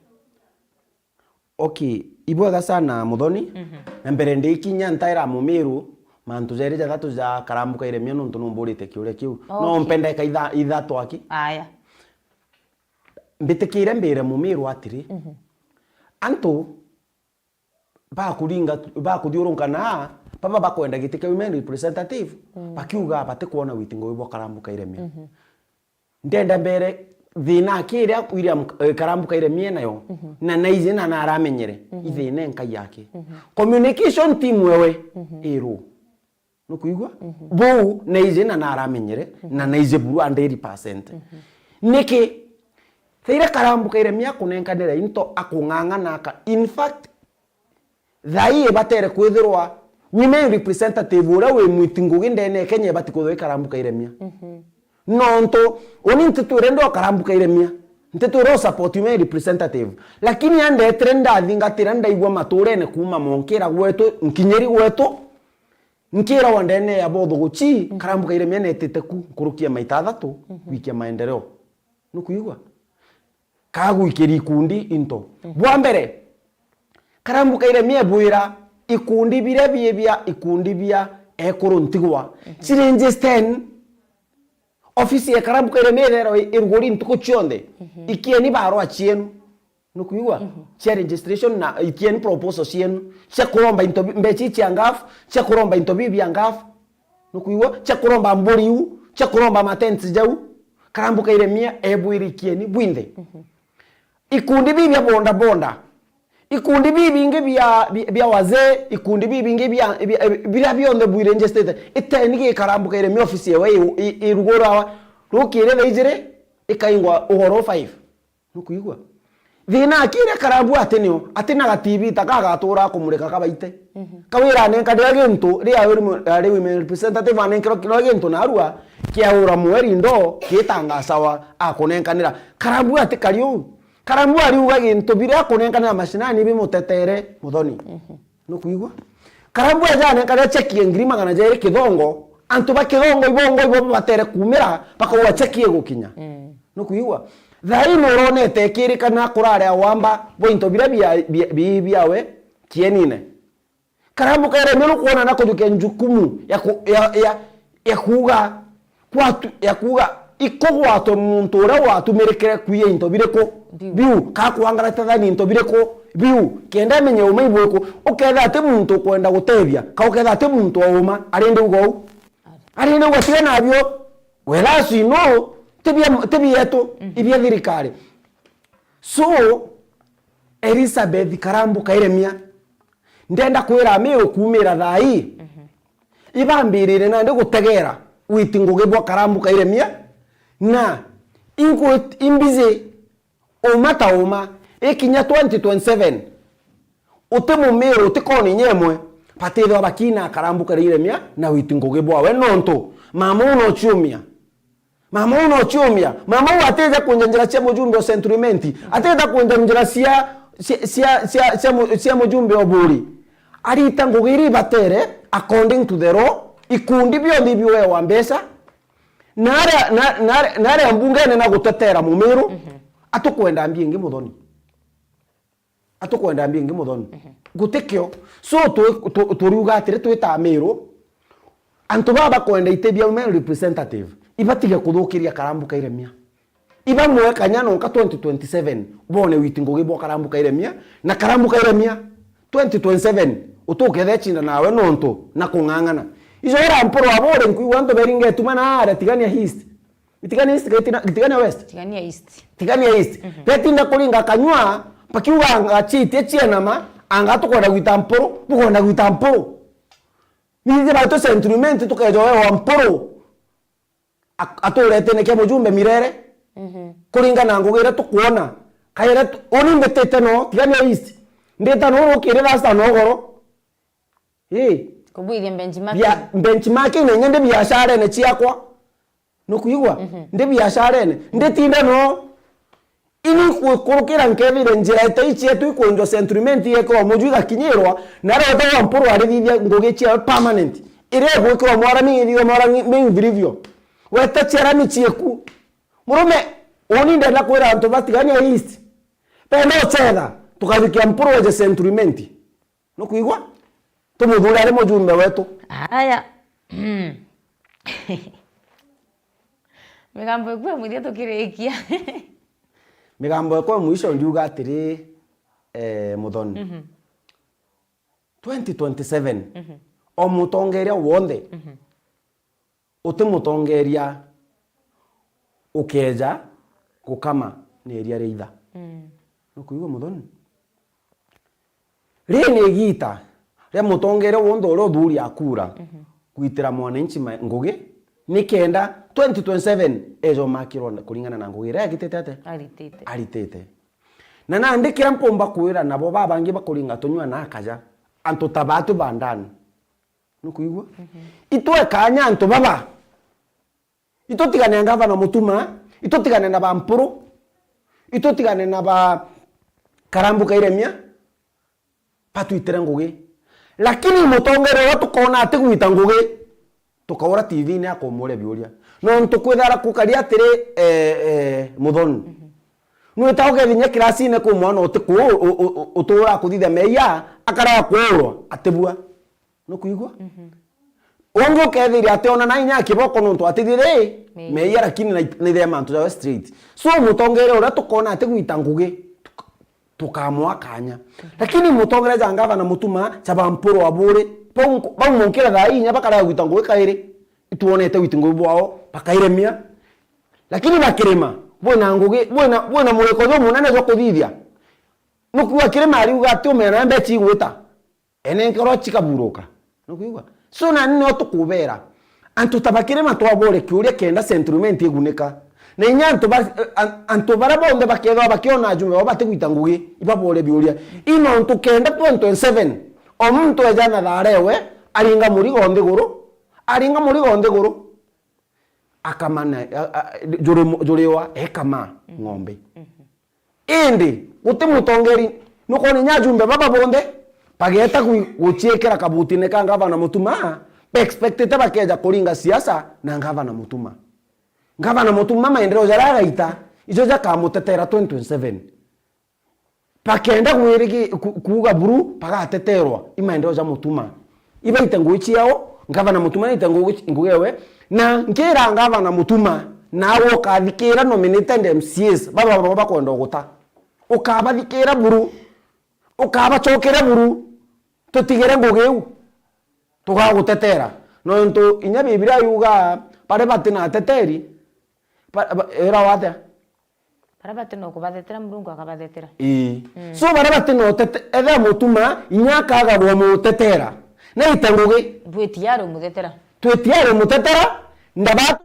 Okay, ibwega sana Muthoni. Mhm. Na mbere ndikinya ntaira Mumiru mantu jeri jathatu ja Karambu Kairemia nontu numburite kiuria kiu. No Okay. mpenda eka itha-, ithatu aki. Aya. Mbitikire mbire Mumiru atiri, Mhm. antu bakuringa, bakuthiurunka na baba bakwenda giti kia women representative, Mm. bakiuga batikwona witi ngugi bwa Karambu Kairemia. Mhm. Ndenda mbere thina aki iria William, eh, Karambu Kairemia enayo, Mhm. na naiji na naramenyere, Mhm. ithina enkai yake. Mhm. Communication team wewe, Mhm. iru. Nukwigua? Mhm. Buu naiji na naramenyere, Mhm. na naiji buru hundred percent. Mhm. Niki? Thaira Karambu Kairemia akunenkanira into akung'ang'ana aka. In fact, thaii ibatere kwithirwa women representative uria wi mwiti ngugi ndene ya Kenya ibati kwithirwa i Karambu Kairemia. Mhm. Nontu, uni ntitwire ndo Karambu Kairemia. Ntitwire u support women representative. Lakini andetire ndathingatira ndaigua maturene kuuma monkira gwetu, nkinyiri gwetu, nkiragwa ndene ya botho guchi, Mhm. Karambu Kairemia netite ku nkuruki ya maita athatu Mhm. gwikia maendeleo. Nukwigua? Kagwikiri ikundi into. Mhm. Bwa mbere, Karambu Kairemia ebwira ikundi biria bie bia ikundi bia ekuru ntigwa. Mhm. Chiri njisten. Ofisi ya Karambu Kairemia itherwa i-, iruguri ntuku cionthe. Mhm. Ikieni barua cienu. Nukwigua? Mhm. Cia registration na ikieni proposal cienu. Cia kuromba into bi-, mbechi cia ngaf, cia kuromba into bi bia ngaf. Nukwigua? Cia kuromba mburi iu, cia kuromba matents jau. Karambu Kairemia ebwira ikieni bwinthe. Mhm. Ikundi bibi bia boda boda. Ikundi bibingi bia, bia, bia wazee, ikundi bibingi bia, bia, biria bionthe bwi registered. Iteni gi Karambu Kairemia ofisi ewe i, i, irugurawa. Rukiri thaa ijiri, ikaingwa uhoro five. Nukwigua? Thina akiria Karambu ati nio, ati na ga T V ta ka gatura kumurika kabaite. Mhm. Kau iranenkanira gintu, ria ari women representative anenkerwa kiria gintu narua, kiaura mweri ndo, kitangasawa, akunenkanira. Karambu ati kari uu. Karambu ariuga gintu biria akunenkanira mashinani bimutetere Muthoni. Mhm. Nukwigua? Karambu ejanenkanira cheki ya ngiri magana jeri Kithongo, antu ba Kithongo ibongo ibo batere kumira, bakauga cheki igukinya. Mm. Nukwigua? Thaii nuronete ikirikana kurare awamba bwa into biria bia, bia, bi-, biawe kienine. Karambu Kairemia nukwona na kujukia njukumu ya ku-, ya, ya, ya kuuga kwatu-, ya kuuga ikugwatwe muntu uria watumirikire kuiya into biriku Biu. biu, ka kwangaratithania into biriku biu, kenda amenye uma ibwiku. Uketha ati muntu ukwenda gutethia, ka uketha ati muntu wa uma, arinde uga uu. Arinde uga tiga nabio, whereas you know, ti bia, ti bietu, Mhm. ibia thirikari. So, Elizabeth Karambu Kairemia, ndenda kwira Amiru kumira thaa ii, Mhm. ibambirire nandi gutegera witi ngugi bwa Karambu Kairemia, na inkwit-, imbizi uma ta uma, ikinya twenty twenty-seven, uti Mumiru, uti koni nyemwe, batithwa bakina Karambu Kairemia na witi ngugi bwawe, nontu mama uu no ciumia. Mama uu no ciumia. Mama uu atija kunja njira cia mujumbe o Central Imenti. Atija kunja njira cia, cia, cia, cia, cia, mu-, cia mujumbe o Buri. Arita ngugi iria ibatere according to the law. Ikundi bionthe ibiuewa mbeca. Na aria, na, na, na aria mbungene na gutetera Mumiru, Mhm. atukwenda mbia ingi Muthoni. Atukwenda mbia ingi Muthoni. Mhm. Gutikio. So, tu-, tu-, turiuga atiri, twita Amiru, antu baba bakwenda iti bia women representative, ibatige kuthukiria Karambu Kairemia. Ibamwe kanya nonka twenty twenty-seven, bone witi ngugi bwa Karambu Kairemia, na Karambu Kairemia, twenty twenty-seven, utukethe chinda nawe nontu na kung'ang'ana. Ijo ira mporo abore nkuigua antu beringa ituma na aria Tigania East. Itigania East, ka Itina-, Itigania West? Tigania East. Tigania East. Mhm. Betinda kuringa kanyua, bakiuga anga chitie chienama, anga tukwenda gwita mpuru, bukwenda gwita mpuru. Nithe baitu Central Imenti tukejoewa mpuru. Ak-, aturetene kia mujumbe Mirere. Mhm. Kuringana na ngugi iria tukwona. Kaire tu-, uni mbitite no, Tigania East. Ndita no rukiri rasta no goro. Ii. Kubwithia benchmarking. Bia-, benchmarking na inya ndi biasharene ciakwa. Nukwigua? Mhm. Ndi biasharene. Nditinda no. Ini kwikurukira nkethire njira ita ii cietu ikwenjwa Central Imenti yekwa muju igakinyirwa, na rota wa mpuru arithithia ngugi ciawe permanent. Iria igwikirwa mwarami, ithithia mwarami, mi vilivyo. Weta ciarami cieku. Murume, uni ndenda kwira antu ba Tigania East. Benda ucetha, Tukathikia Mpuru eje Century Mint. Nukwigua? Tumuthure ari mujumbe wetu. Aya. Migambo ikwe muthia tukirikia. Migambo ikwe mwisho ndiuga atiri, eh, Muthoni. Mhm. Twenty twenty-seven, mhm, o mutongeria wonthe, mhm, uti mutongeria ukeja gukama ni iria ria itha. Mm. Nukwigua Muthoni? Rii ni igita ria mutongeria wonthe uria uthuria kura, mhm, gwitira mwananchi ma-, ngugi, nikenda twenty twenty-seven ejo makirwa kuringana na ngugi iria agitite ate? Aritite. Aritite. Na nandi kiria mpumba kwira nabo babangi bakuringa tunyua na akaja, antu ta batu ba ndani. Nukwigua? Mhm. Itwe kanya antu baba. Itutigane na ngavana Mutuma, itutigane na ba Mpuru, itutigane na ba Karambu Kairemia, batwitire ngugi. Lakini mutongeria uria tukona atigwita ngugi, tukaura T V-ini akumuria biuria. Nontu kwithara kukari atiri, eh, eh, Muthoni. Mhm. Nwita ugethinya kirasine kwi mwana uti ku-, u-, u-, u-, utura kuthithia meeyia, akarega kuurwa, atibua. Nukwigua? Mhm. Ungi ukethiria ati ona na inya kiboko nontu atithire meeyia, lakini na, na ithe mantu jawe straight. So mutongeria uria tukona atigwita ngugi, tuka-, tukamwa kanya. Lakini mutongeria ja ngavana Mutuma, ja ba Mpuru Aburi, bau nku-, bau munkira thaa inya bakarega gwita ngugi kairi. Itwonete witi ngugi bwao, bakairemia. Lakini bakirima, bwina ngugi, bwina, bwina muriko jumunene jwa kuthithia. Nukwigua kirima ariuga ati umena mbechi igwita. Ene nkoro chikaburuka. Nukwigua? So na nio tukubera. Antu ta bakirima twabore kiuria kenda Century Mint igunika. Na inya antu ba-, an-, antu baria bonthe bakethwa bakiona ajumbe bao batigwita ngugi, ibabore biuria. Ino ntu kenda twenty twenty-seven, o muntu eja na thara ewe, aringa murigo nthiguru, aringa murigo nthiguru, akamana, a, a, juri, juriwa, ekama ng'ombe. Mhm. Indi, guti mutongeri, nukwona inya ajumbe baba bonthe, bageta gwi-, guchiikira kabutine ka ngavana Mutuma, ba expectite bakeja kuringa siasa na ngavana Mutuma. Ngavana Mutuma maendeleo jaria agaita, ijo jakamutetera twenty twenty-seven. Bakenda gwirigi-, ku-, kuuga buru, bagateterwa i maendeleo ja Mutuma. Ibaite ngugi ciao, ngavana Mutuma naite ngugi, ngugi ewe, na nkira ngavana Mutuma, nawe ukathikira nominated M C As, baba baba bakwenda uguta. Ukabathikira buru, ukabacokera buru, tutigire ngugi iu, tugagutetera. Nontu inya Bibilia yuga, baria batina ateteri, ba-, ba-, irawa atia? Baria bati no kubathetera, Murungu akabathetera. Ii. Mm. So, baria bati no tete-, ethera Mutuma, inya akagarwa mutetera. Naite ngugi. Bwitiari umuthetera. Twitiari umutetera, ndaba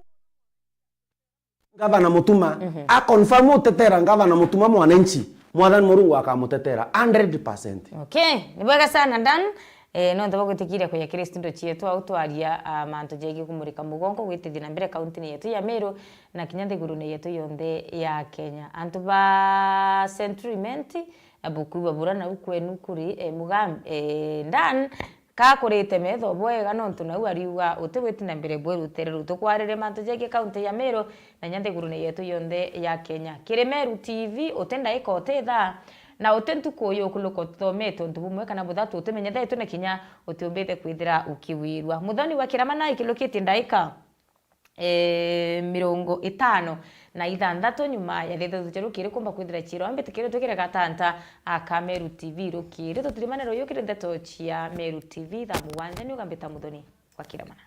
ngavana Mutuma. Mhm. A confirm utetera ngavana Mutuma mwananchi. Mwathani Murungu akamutetera hundred percent. Okay, ni bwega sana, Dan. Eh, nontu bwa gwitikiria kuja kiri studio cietu, au twaria, ah, mantu jegie kumurika mugongo gwitithia na mbere kaunti-ini yetu ya Meru, na kinya nthigurune yetu yonthe ya Kenya. Antu ba Century Mint, eh, bukuigua bura nau kwenu kuri, eh, Mugambi, eh, Dan, kakurite metho bwega, nontu nau ariuga uti gwiti na mbere bwerutere rutu kwarire mantu jegie kaunti ya Meru, na inya nthigurune yetu yonthe ya Kenya. Kiri Meru T V, uti ndaika uti thaa, na uti ntuku uyu ukuruka utithomete untu bumwe kana buthatu, utimenyethetwe na kinya utiumbite kwithira ukiwirua. Muthoni wa Kiramana ikirukitie ndaika, eh, mirongo itano na ithanthatu nyuma ya thitha tucheru kiri kumba kwithira chiro. Ambe tikiri tukire gatanta aka Meru T V rukiri. Tutirimaniro yukire ndeto cia Meru T V thaa mugwanja ni ugambita Muthoni wa Kiramana.